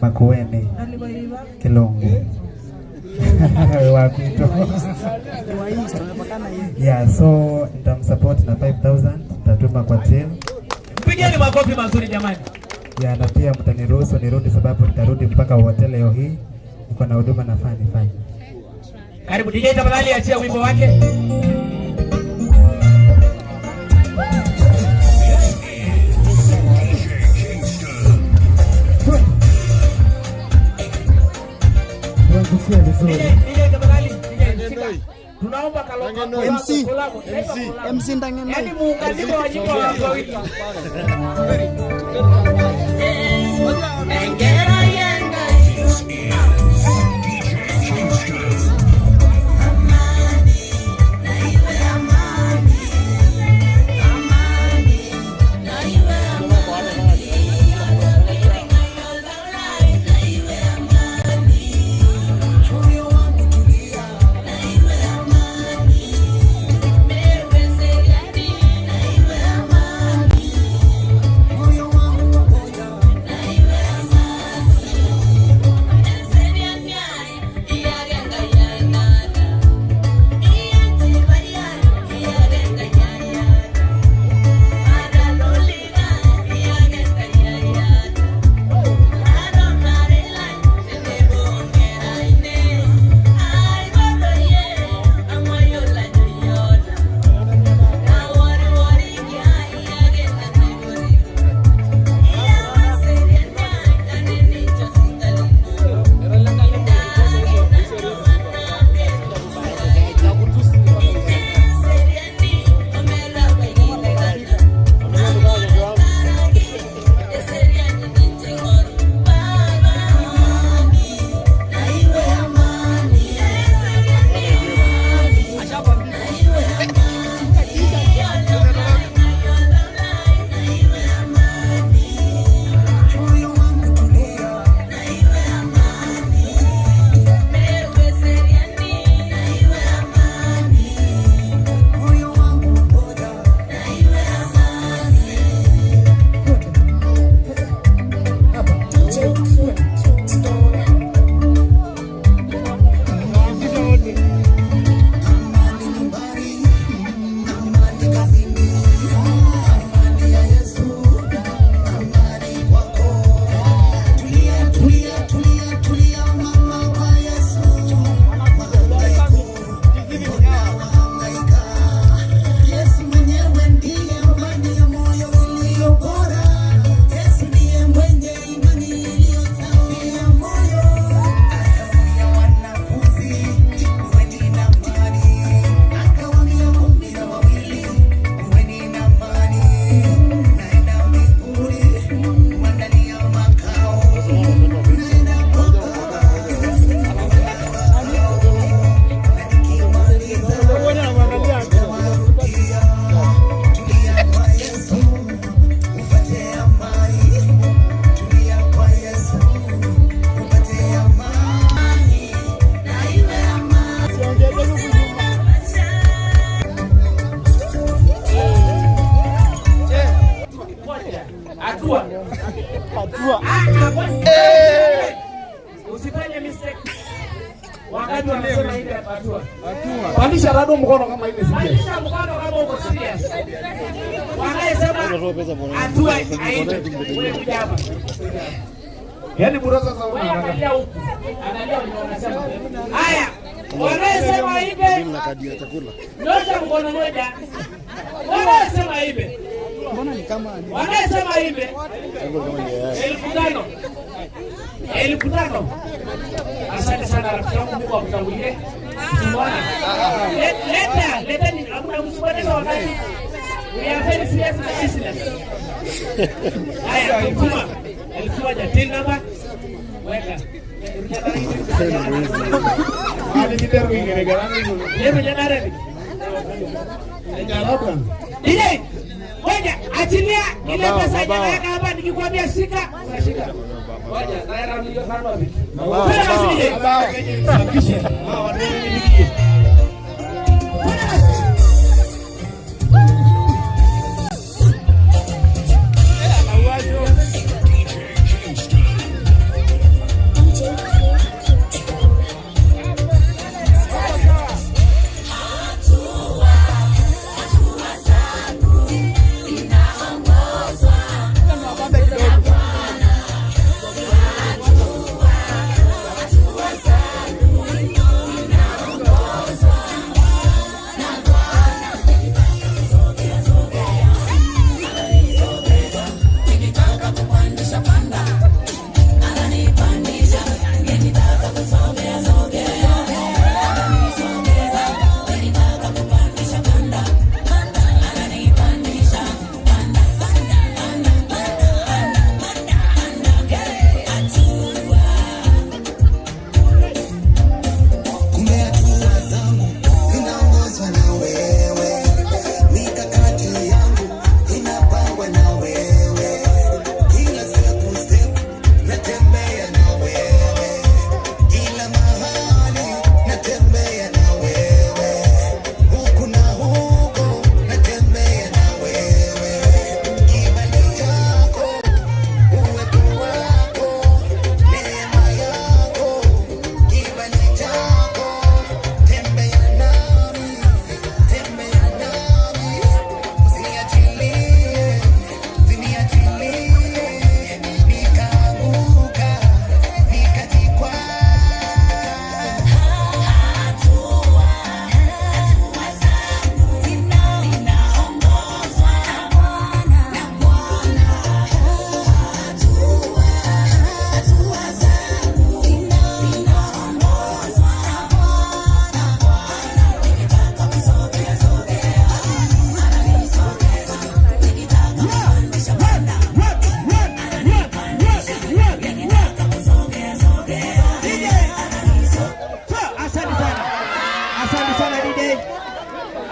Makueni Kilongo. Wakuito. Yeah, so nitamsupport na 5000 nitatuma kwa till. Pigeni makofi mazuri jamani. Yeah, na pia mtaniruhusu nirudi sababu nitarudi mpaka hotel leo hii. Niko na huduma nafaa nifanye. Karibu DJ, tafadhali achia wimbo wake. Tuangushie vizuri. DJ tafadhali, DJ shika. Tunaomba kaloko. MC. Kolabo, MC. MC Ndangenoi. Yaani muunganiko wa nyimbo wa watu wawili. tado mkono kama ile serious. Pandisha mkono kama uko serious. Wanayesema hatua aende. Wewe kuja hapa. Yaani bro sasa wewe angalia huku. Angalia wenye wanasema. Haya, wanayesema ibe. Nyosha mkono moja. Wanayesema ibe. Mbona ni kama wanayesema ibe. 5,000. 5,000. Asante sana rafiki yangu, Mungu akutangulie. Tumeona. Leta, leta ni hakuna msipoteza wakati. We are very serious in business. Haya, tuma. 1,000 till number. Weka. DJ, ngoja achilia ile pesa yenye hapa nikikwambia shika, unashika. Ngoja, naira milioni 5 wapi?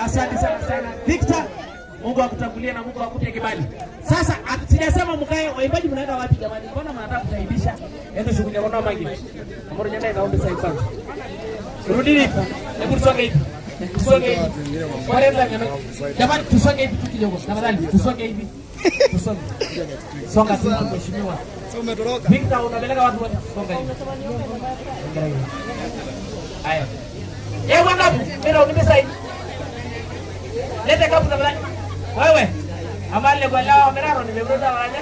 Asante sana sana Victor, Mungu akutangulie na Mungu akupe kibali. Sasa sijasema mkae, waimbaji mnaenda wapi jamani? Mbona mnataka kutaibisha? Endo shughuli ya kona mangi. Amoro nyanda inaomba sasa hivi. Rudini hivi. Hebu tusonge hivi. Tusonge hivi. Wale jamani tusonge hivi tu kidogo. Tafadhali tusonge hivi. Tusonge. Songa tu mheshimiwa. Sasa umetoroka. Victor unapeleka watu wote. Songa hivi. Haya. Eh bwana, mimi unipe sasa. Lete kapu tafadhali. Wewe. Amale kwa lao meraro nimemruda wanya.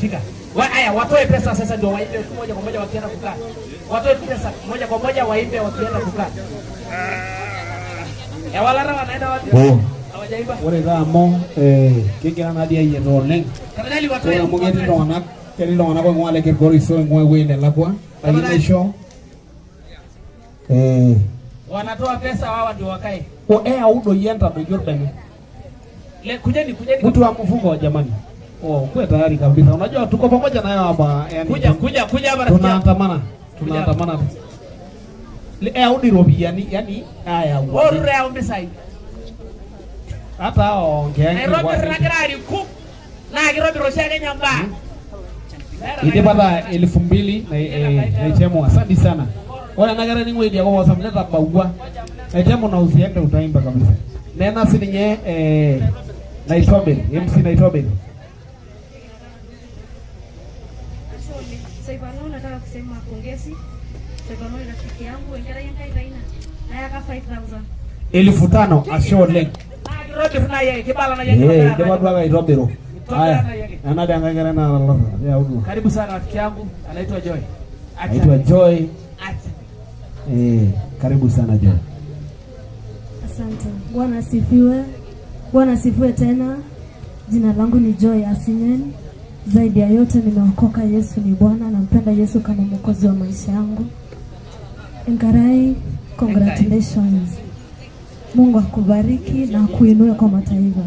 Shika. Haya watoe pesa sasa ndio waimbe tu moja kwa moja wakienda kukaa. Watoe pesa moja kwa moja waimbe wakienda kukaa. Ya wala wanaenda wapi? Hawajaimba. Ore taa amu kegira naa dii ayienaa oleng. Tafadhali watoe. Ore amu ketii iltung'anak oing'ua le Kilgoris oing'ua ewueji nelakua kayieu naisho wanatoa pesa wao ndio wakae. Eyau doi entadoiki orbene. Kujeni kujeni. Mtu wa mfuko jamani. Oh, kuwe tayari kabisa. Unajua tuko pamoja nayo hapa. Yani kuja kuja hapa rafiki. Tunaandamana. Tunaandamana. Eyau ni ropiyiani, yani ayau. Ore ayau mpisai. Hata ongea. Nairobi nagira ariku. Na kirobir oshiake nyamba. Idipa taa 2000 na naichemo. Asante sana. Ore ena kerai ning'ua idia kop osam netabawua. Naitemo na usiende utaimba kabisa. Nena sininye Naitobel, MC Naitobel. Saipano nataka kusema pongezi. Saipano ni rafiki yangu, enkerai Enkai taa ina. Nayaka 5000. 5000 ashe oleng. Naa kitobir nai ake, kibala nai ake Eh, itobira idipa nai. duo ake aitobiru. Itobira Haya, nai ake. ena dee enkae kerai naata olorra, yau duo. Karibu sana rafiki yangu, anaitwa Joy. Acha. Naitwa Joy. Acha. Eh, karibu sana Joy. Asante. Bwana asifiwe. Bwana asifiwe tena. Jina langu ni Joy Asinyen. Zaidi ya yote nimeokoka, Yesu ni Bwana, nampenda Yesu kama mwokozi wa maisha yangu. Enkarai, congratulations. Mungu akubariki na akuinue kwa mataifa.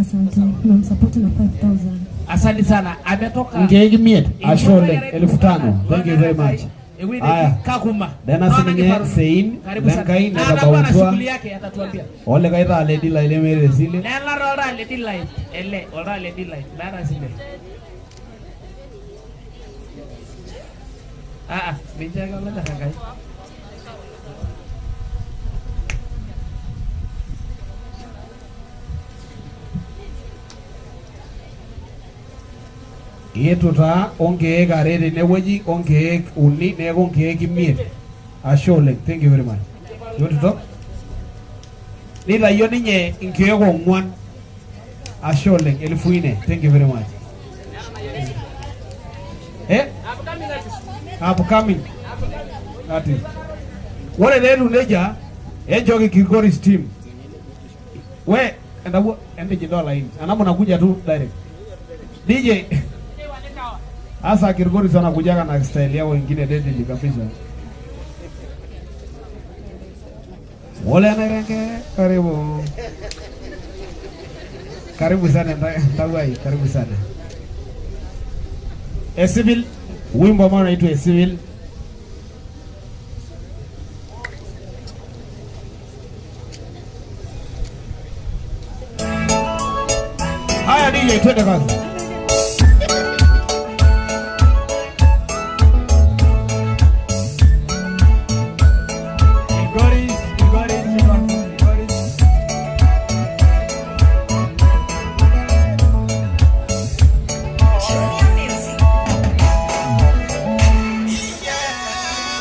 Asante. Nimemsupport na 5000. Asante sana. Ametoka Nkeek imiet, ashe oleng, 5000. Thank you very much. Ewueji Haya. neji Kakuma. Dena Naona sininye kifaru. Sein, Karibu sana. Lenkai Na atakuwa na netabautua shughuli yake atatuambia. olikae taa le Delight lemeeta esile. Nela oltaa le Delight. Ele oltaa le Delight. Meeta esile. Ah ah, mincho ake olonyor Enkai. Eetuo taa onkeek are tenewueji onkeek uni neeku nkeek imiet. Ashe oleng. Thank you very much. You want to talk? Nitayio ninye nkeek ong'uan. Ashe oleng. 4000. Thank you very much. Eh? Upcoming artist. Ore taa etiu nejia, enchooki Kilgoris team. We, endawuo entijing'a olaini. Anamu nakuja tu direct. DJ Asa Kilgoris anakujaga na style yao ingine deadly kabisa. Ole anairenge, karibu. Karibu sana Ndawai, karibu sana. Esivil, wimbo ambao unaitwa Esivil. Haya DJ, twende kazi. Kilgoris, Kilgoris, Kilgoris. Yeah.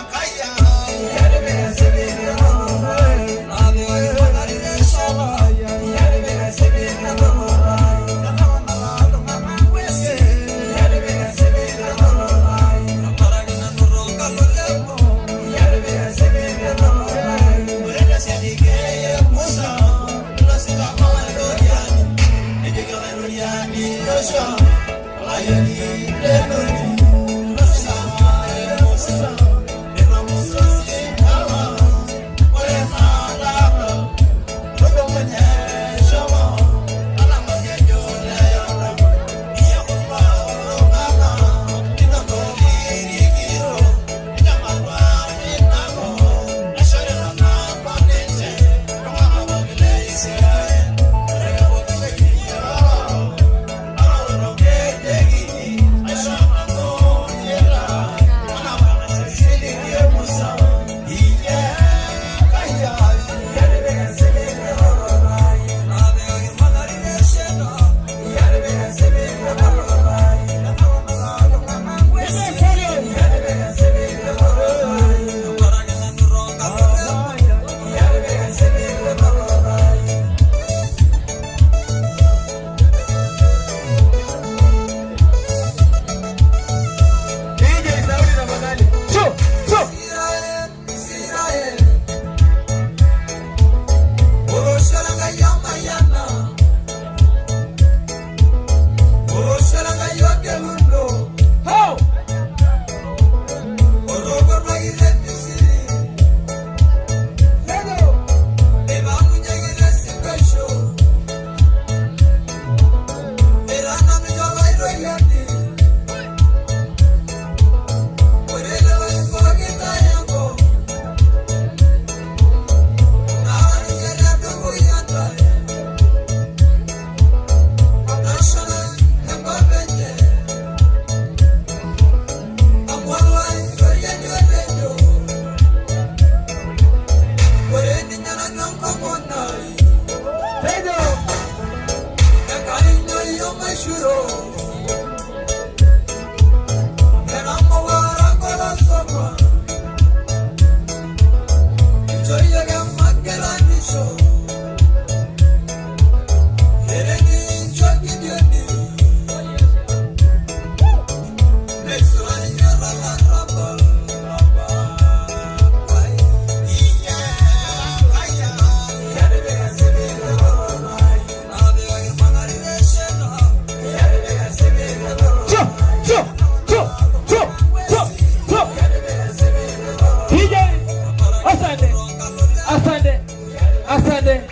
Asante.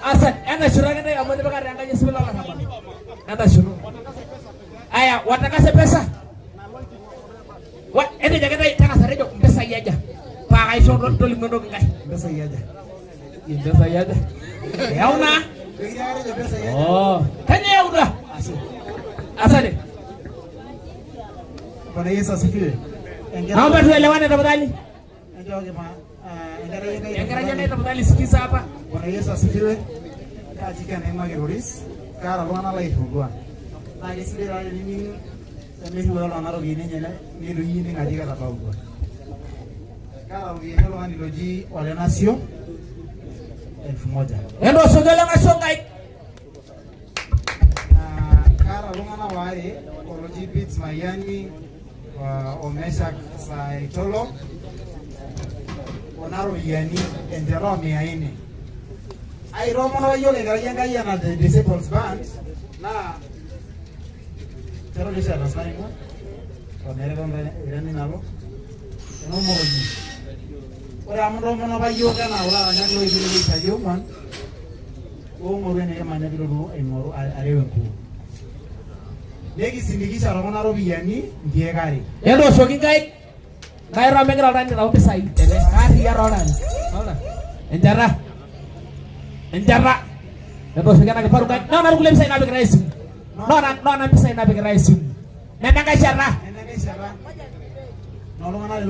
Asante. Ena shuru akenda ya mwende baka ranga yesu bila la sabana. Ena shuru. Aya, watakase pesa. Wa ene jakenda takasa rejo pesa yaja. Pak aiso tolimu ndoki ngai. Pesa yaja. Pesa yaja. Yauna. Oh, kanya yauna. Asante. Bwana Yesu asifiwe. Naomba tuelewane tafadhali. Enkerai enkai tafadhali sikiza hapa. Bwana Yesu asifiwe. Katika neema kiroris, kara iltung'anak lairriwutua. Naa kesidai taa tenining tenirriwaa iltung'anak iropiyiani enye neitu iyie ining ajo ketabautua. Kaata iropiyiani oltung'ani loji Olenasio 1000. Entooshoki Olenasio nkaik. Kaata iltung'anak waare oloji Pits Mayani o Meshak Saitolo kuna ropiyiani enchata oo 400. Aitoomono yiok enkerai Enkai ena The Disciples Band naa keton oshi eeta naing'ua nalo enomoroji. Ore amu intoomono apa yiok enaa kulo aranyak loitii isaai ong'uan oong'oru enikimanya piilotu aing'oru areu enkuo. Nikisindikisha tokuna ropiyiani nkeek are. Entooshoki nkaik. Kairo megira oltung'ani aitau mpisai. Kaarriyia tooltung'ani. Enchata. Enchata. Entooshoki ena kifaru nkaik. Noona kulie pisai napikitai esimu. Noona mpisai napikitai esimu. Nena nkae shata.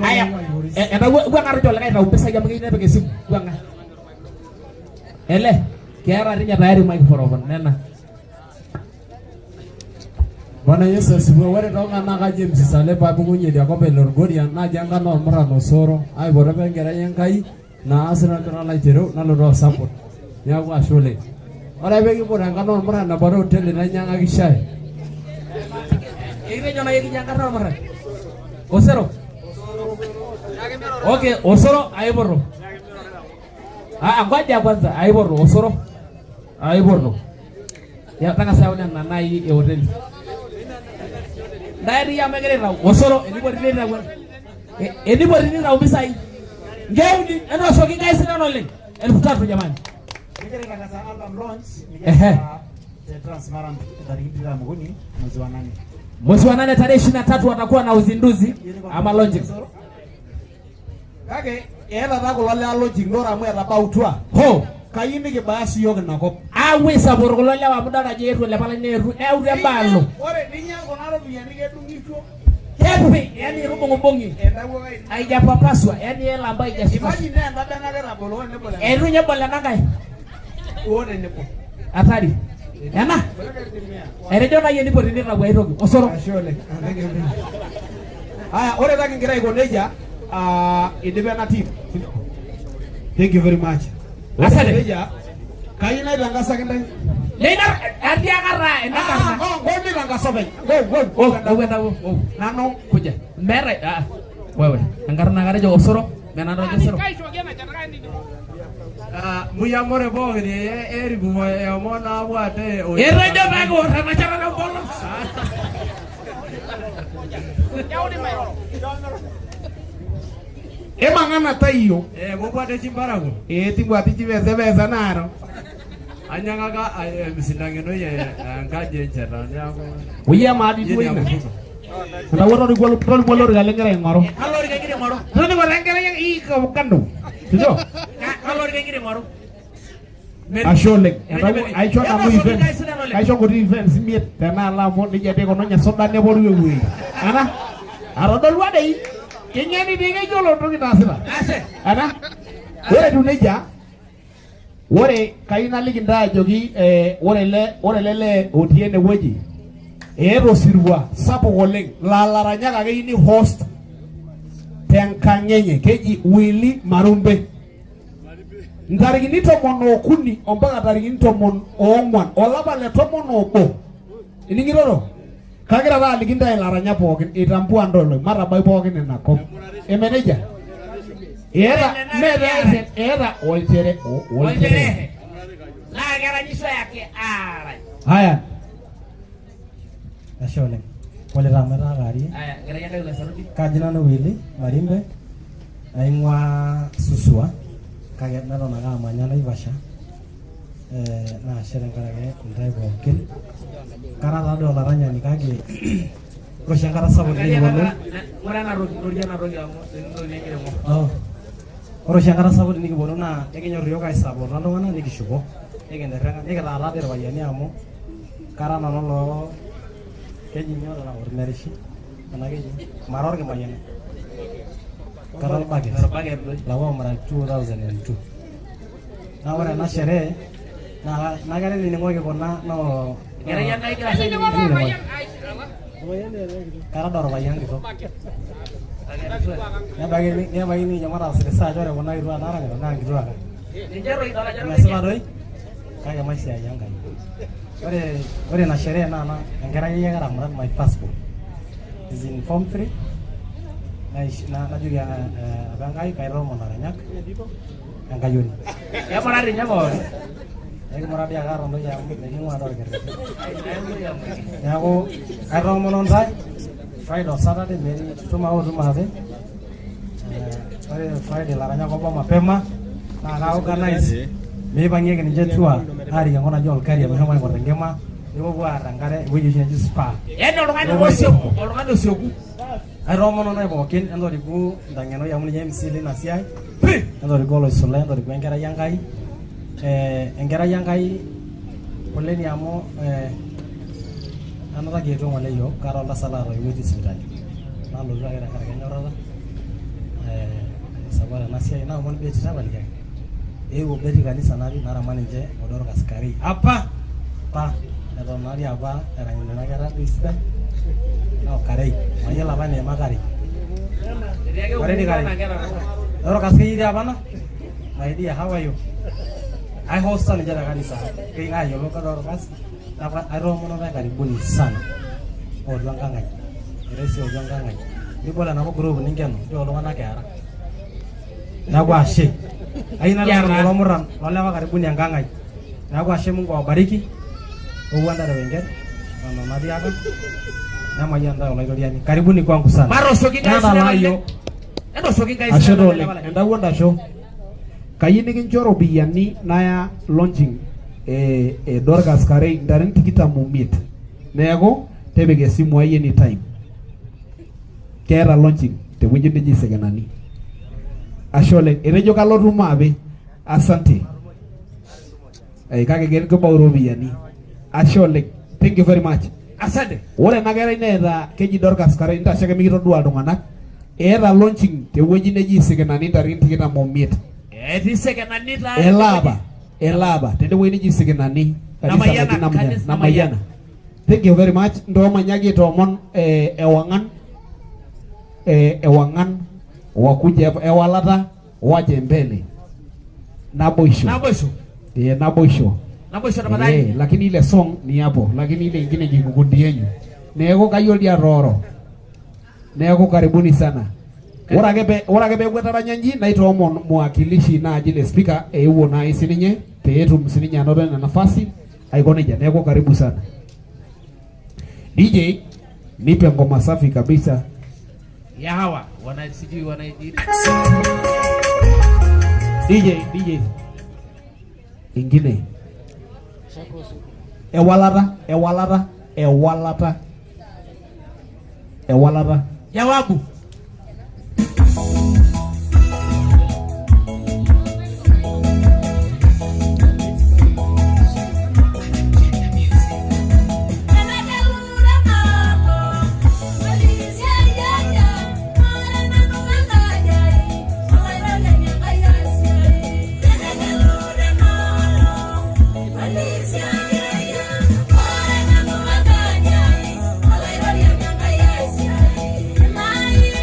Aya, wuang'a tojo olikae aitau mpisai amu keyieu nepik esimu. Wuang'a. Ele, keeta ninye tayari microphone nena. Bwana Yesu asifiwe. Ore tooltung'anak kaji James Sale paapukunye idia kop e Lorgoria naaji enkarna ormuran Osoro. Aipoto apa enkerai Enkai naas nanu laitereu nalotu osapuk. Neeku ashe oleng. Ore pee kipot enkarna ormuran ebata hoteli nainyang'aki shai. Ekitejo naaji ekijo enkarna ormuran. Osero. Okay, Osoro aipoto. Ah, ngoja kwanza aipoto Osoro. Aipoto. Ya tang'asa ayau nena naai e hoteli. Ndairi ya megira aitau Osoro enipotini aitau mpisai. Nkeuni enooshoki nkaik sidan oleng. 3000 jamani. Kigira aitangaza album launch nikiata te Transmara tariki 23 mwezi wa 8. Mwezi wa 8 tarehe 23 watakuwa na uzinduzi ama launching. Kake eeta taa kulo lewa launching ore amu etabautua. Ho, kayieu nikibaya siyiok ina kop. Awe support kulo lewa amu idol ajo eetuo ele palai neetu eyautua embaalo. Ore ninya kuna ropiyiani kedung'ito. Kepi, yani irubung'ubung'i. Haijapapaswa, yani hela ambayo haijashikwa. Imagine naa enda bene ake etabolo ore nebol ena. Eitu ninye ebol ena nkae. Ore tenebo. Hatari. Ena? Etejo naaji enipotini aitau ai toki. Osoro. Ashe oleng. Aya, ore taa kingira aiko nejia, idipa ena team. Thank you very much. Asante. Nejia, kayieu naitangasaki ntae. Neina atiaka taa ena karna. Ngo mitangasa openy. Go go. Go. Nanu kuja. Meeta wewe enkarna katejo Osoro. Mena tojo Osoro. Muyamore pookin eripu eomon nabwate. Etejo pee kiwor ena shata empolos. Emang'ana taiyo. Mobwate chimbarako. Tibwati chibesebesa naro. Anyang'aka emisindang'eno enkaji encheta neeku. Oyie maadi duo ina. Entawuo tolimu olorika lingira aing'oru. Kalo orika ingira aing'oru? Tolimu enkerai ii kando. Sindio? Kalo orika ingira aing'oru? Ashe oleng. Aisho nanu events. Kaisho nkuti events 5 tenaalo amu nejia dii eikununye suda neporu ewueji. Ana? Atodolua dei. King'eni dii keyiolo entoki naasita. Ana? Ore etiu nejia, ore kayieu naliki ntae ajoki ore ele lee otii enewueji eeta osirua sapuk oleng laa laranyak ake eyieu ni host tenkang enye keji Willy Marumbe. Ntarikini 13 ompaka ntarikini 14 olapa le 11. Ining'itoto? Kagira taa aliki ntae ilaranyak pookin itambua ntoloi matabai pookin ina kop. Eme nejia? Eeta eeta olchere olchere. Naa keranyisho ake aarany. Haya. Ashe oleng. Pole taa amu etaa kewarie. Aya, enkerai Enkai ula Kaji nanu Willy Marimbe naing'ua Suswa kake neton ake amanya Naivasha. Naa ashe tenkaraki intae pookin. Kara taa doi olaranyani kake ore oshi enkata sapuk nikiponu Ore ena toki, toria ena toki amu tenintoki enkiremo. Oh. Ore oshi enkata sapuk tenikiponu naa ekinyor iyiok aisapota iltung'anak nikishuko nikintirring'a nikitaa taadoi irpayiani amu kara nanu loo keji nyoo tena ormerishi ena keji mara orkimayiani kara orbaket lapa omurat 2002. Naa ore ena sherehe naa naa kenining'oki kuna noo Enkerai Enkai kila saa Kenining'oki. Kara doi orpayian kitok. Nebaiki nebaiki nikijo mataas research ore kuna kituak naaranyita naa nkituak ai. Ninche doi idol ajo Mesipa doi kake maisiai Enkai. Ore ore ina sherehe naa na enkerai ai ake etamurat my first born. Is in form 3. Najoki apa Enkai kaitoomon aranyak enkayioni. Kemurat ninye pookin. Ekimurat dii ake aata ntoyie amu meking'ua doi orkerreti. Neeku kaitoomono ntae Friday o Saturday metii tuma oo tumaape. Ore Friday ilaranyak obo mapema naa ka organize meipangieki ninche tour aarik enkop naji Olkaria meshomo aing'or enkima nipuopuo aar enkare ewueji oshi neji spa. Yaani oltung'ani osieku, oltung'ani osieku. Aitoomono ntae pookin entoriku Ntang'enoi amu ninye MC lina siai. Entoriku Oloisula, entoriku Enkerai Enkai. Enkerai Enkai poleni amu anotaki etuo ng'ole yiok kaata oltasat laatoiwuo etii sipitali. Nalotu ake tenkaraki enyorrata ai support ena siai naomon Betty tapaliki ake. Eewuo Betty kanisa natii narama ninche o Dorcas Karei. Apa pa eton natii apa erany nena kera doi sidai naa Karei. Mayiolo apa eneima Karei. Karei Karei. Dorcas keyieu apa na? My dear, how are you? I host ninche te kanisa. Keyieu ayiolou ka Dorcas. Neeku aitoomono ntae karibuni sana. Ootu enkang ai. Eresi ootu enkang ai. Nibol enapa group ninkeno, nchoo iltung'anak eara. Neeku ashe. Ayieu naitoomon kulo murran lolewa karibuni enkang ai. Neeku ashe Mungu awabariki. Owuo ntarew enker nena natiaka. Nemayian ntae olaitoriani. Karibuni kwangu sana. Matoshoki nkaik Nena sidan laayiok. oleng. Entoshoki nkaik Ashe sidan taa oleng, oleng. Entawuo ntasho. Kayieu nikincho ropiyiani naya launching e Dorcas Karei ntarikini 25. Neeku tipika esimu ai anytime. Keeta launching tewueji neji Sekenani. Ashe oleng. Etejo kalotu maape. Asante. Kake kebau ropiyiani. Ashe oleng. Thank you very much. Asante. Ore ena kerai neeta keji Dorcas Karei ntasho ake mikitodua iltung'anak. Eeta launching tewueji neji Sekenani ntarikini 25. Etii Sekenani taa. Ele apa, ele apa tende wueji neji Sekenani kanisa Namayiana, naji Namayiana. kanisa Namayiana. Thank you very much. Ntoomonyaki toomon ewang'an ewang'an wakuja ewalata waje mbele. Naboisho. Naboisho. Naboisho. Naboisho tafadhali. Lakini ile song ni hapo, lakini ile ingine ni kikundi yenyu. Neeku kayieu dia tooro. Neeku karibuni sana. Ore ake pe ore ake peeku etaranya nji naitoomon mwakilishi naaji le speaker eewuo naaji sininye peetum sininye anoto ina nafasi aiko nejia. Neeku karibu sana. DJ nipe ngoma safi kabisa. Ya hawa wana sijui wanajiita. DJ DJ ingine. Ewalata, ewalata, ewalata. Ewalata. Jawabu. Yeah.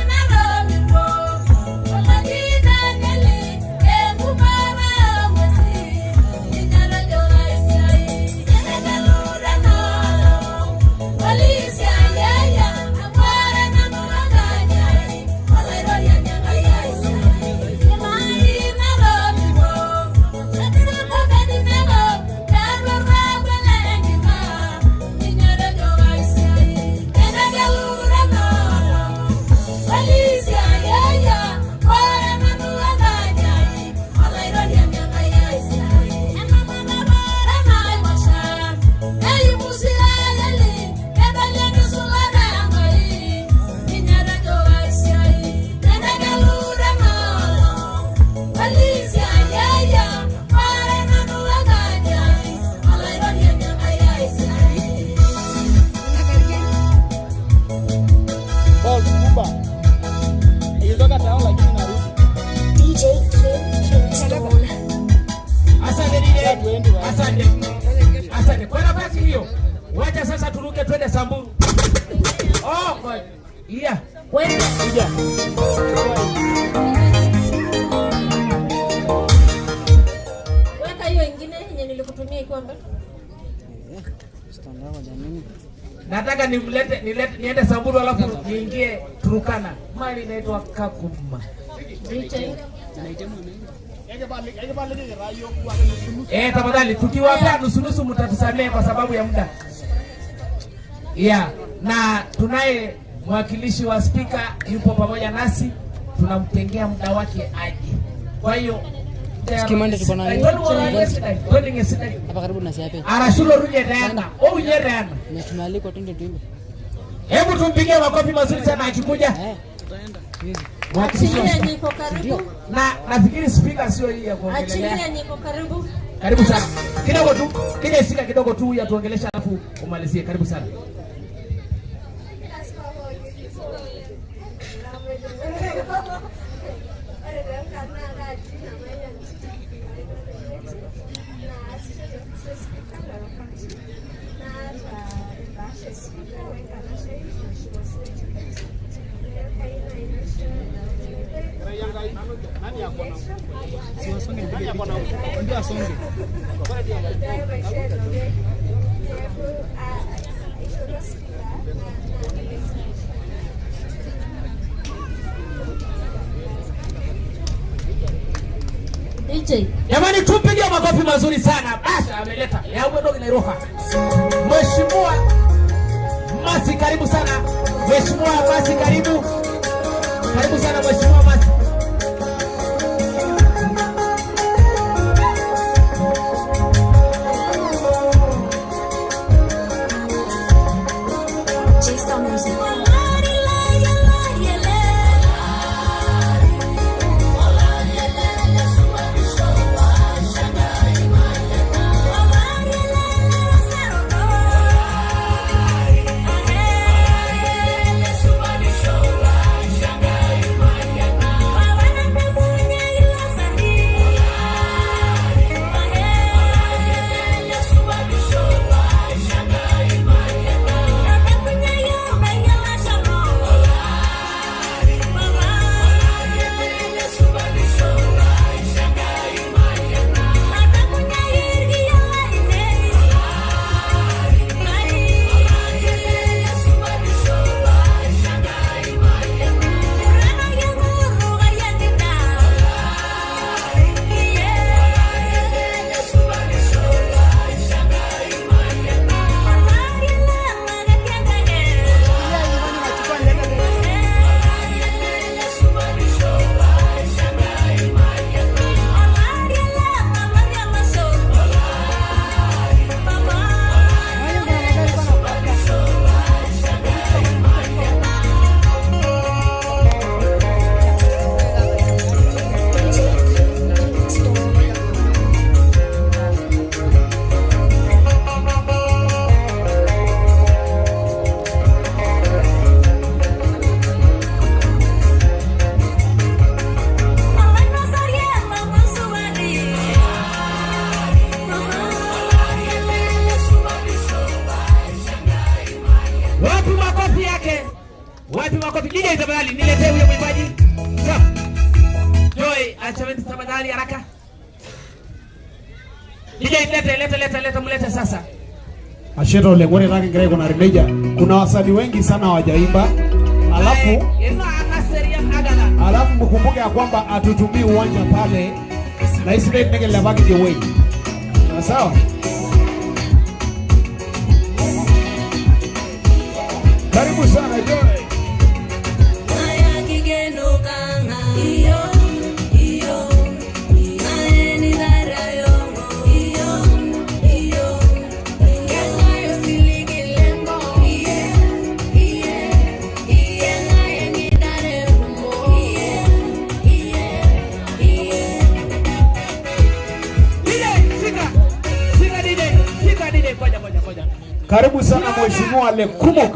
Wacha sasa turuke twende Samburu. Oh God. Yeah. Wewe kuja. Weka hiyo ingine yenye nilikutumia iko mbele. Nataka nimlete nilete niende Samburu alafu niingie Turkana. Mali inaitwa Kakuma. Tafadhali tukiwapea nusu nusu mtatusamee kwa sababu ya muda. Yeah, na tunaye mwakilishi wa spika yupo pamoja nasi, tunamtengea muda wake aje. Kwa hiyo Kimande tuko na hapa karibu na Siape. Arashulo ruje rena, au nye rena. Na tumealikwa twende tuimbe. Hebu tumpigie makofi mazuri sana akikuja. Mwakilishi niko karibu. Na nafikiri spika sio hii ya kuongelea. Achilia niko karibu. Karibu sana. Kidogo tu, kija shika kidogo tu ya tuongelesha alafu umalizie. Karibu sana. DJ. Jamani tupigie makofi mazuri sana. Basha ameleta. Ya uwe dogi nairoha. Mheshimiwa Masi karibu sana. Mheshimiwa Masi karibu. Karibu sana Mheshimiwa Masi. Wapi makofi? DJ tafadhali niletee huyo mwimbaji. Sawa. Joy, acha wewe tafadhali haraka. DJ lete lete lete lete mlete sasa. Asheta ole ngore raki ngira kuna rimeja. Kuna wasanii wengi sana hawajaimba. Alafu alafu mkumbuke ya kwamba atutumii uwanja pale na Israel nege labaki the way. Sawa? Karibu sana Joy. Karibu sana Mheshimiwa Lekumok.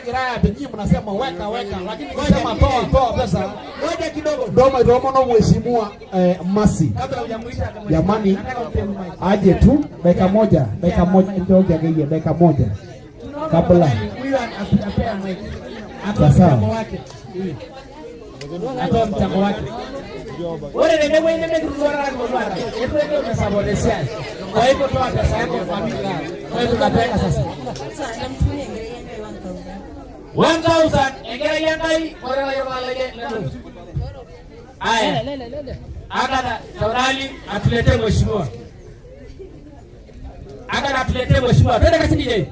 egirai aapik, nyinyi mnasema weka weka, lakini nikisema toa toa pesa. Ngoja kidogo. Doma itomono mheshimiwa Masi. Kabla hujamuita Jamani, nataka umpe mic. Aje tu dakika moja, dakika moja, njoki akeiye dakika moja. Kabla. Huyu apea mic. Atoe Sawa. mchango wake. Atoe mchango wake. Ore tenewueji nemekituduarara kipotu etu ejo mesupport esiai. Kwa hivyo toa pesa yako kwa mimi. Kwa hivyo tutapeleka sasa. 1000 enkerai Enkai ore layiok. Haya. Akata tafadhali atuletee mheshimiwa. Akata atuletee mheshimiwa. Twende kasi DJ.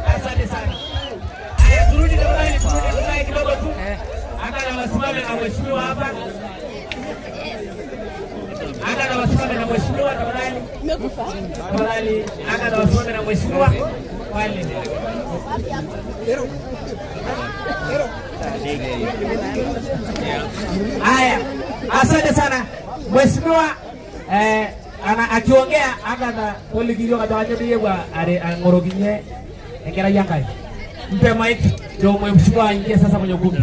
Asante sana. Haya, turudi tafadhali, turudi tukae kidogo tu. Hata na wasimame na mheshimiwa hapa. Hata na wasimame na mheshimiwa tafadhali. Tafadhali, hata na wasimame na mheshimiwa. Pale. Haya, asante sana mheshimiwa. Ana akiongea Agatha toliki iyiok ajo kainyioo doi iyewuo aing'orokinye enkerai Enkai. Mpe mic ndio mheshimiwa aingie sasa kwenye ukumbi.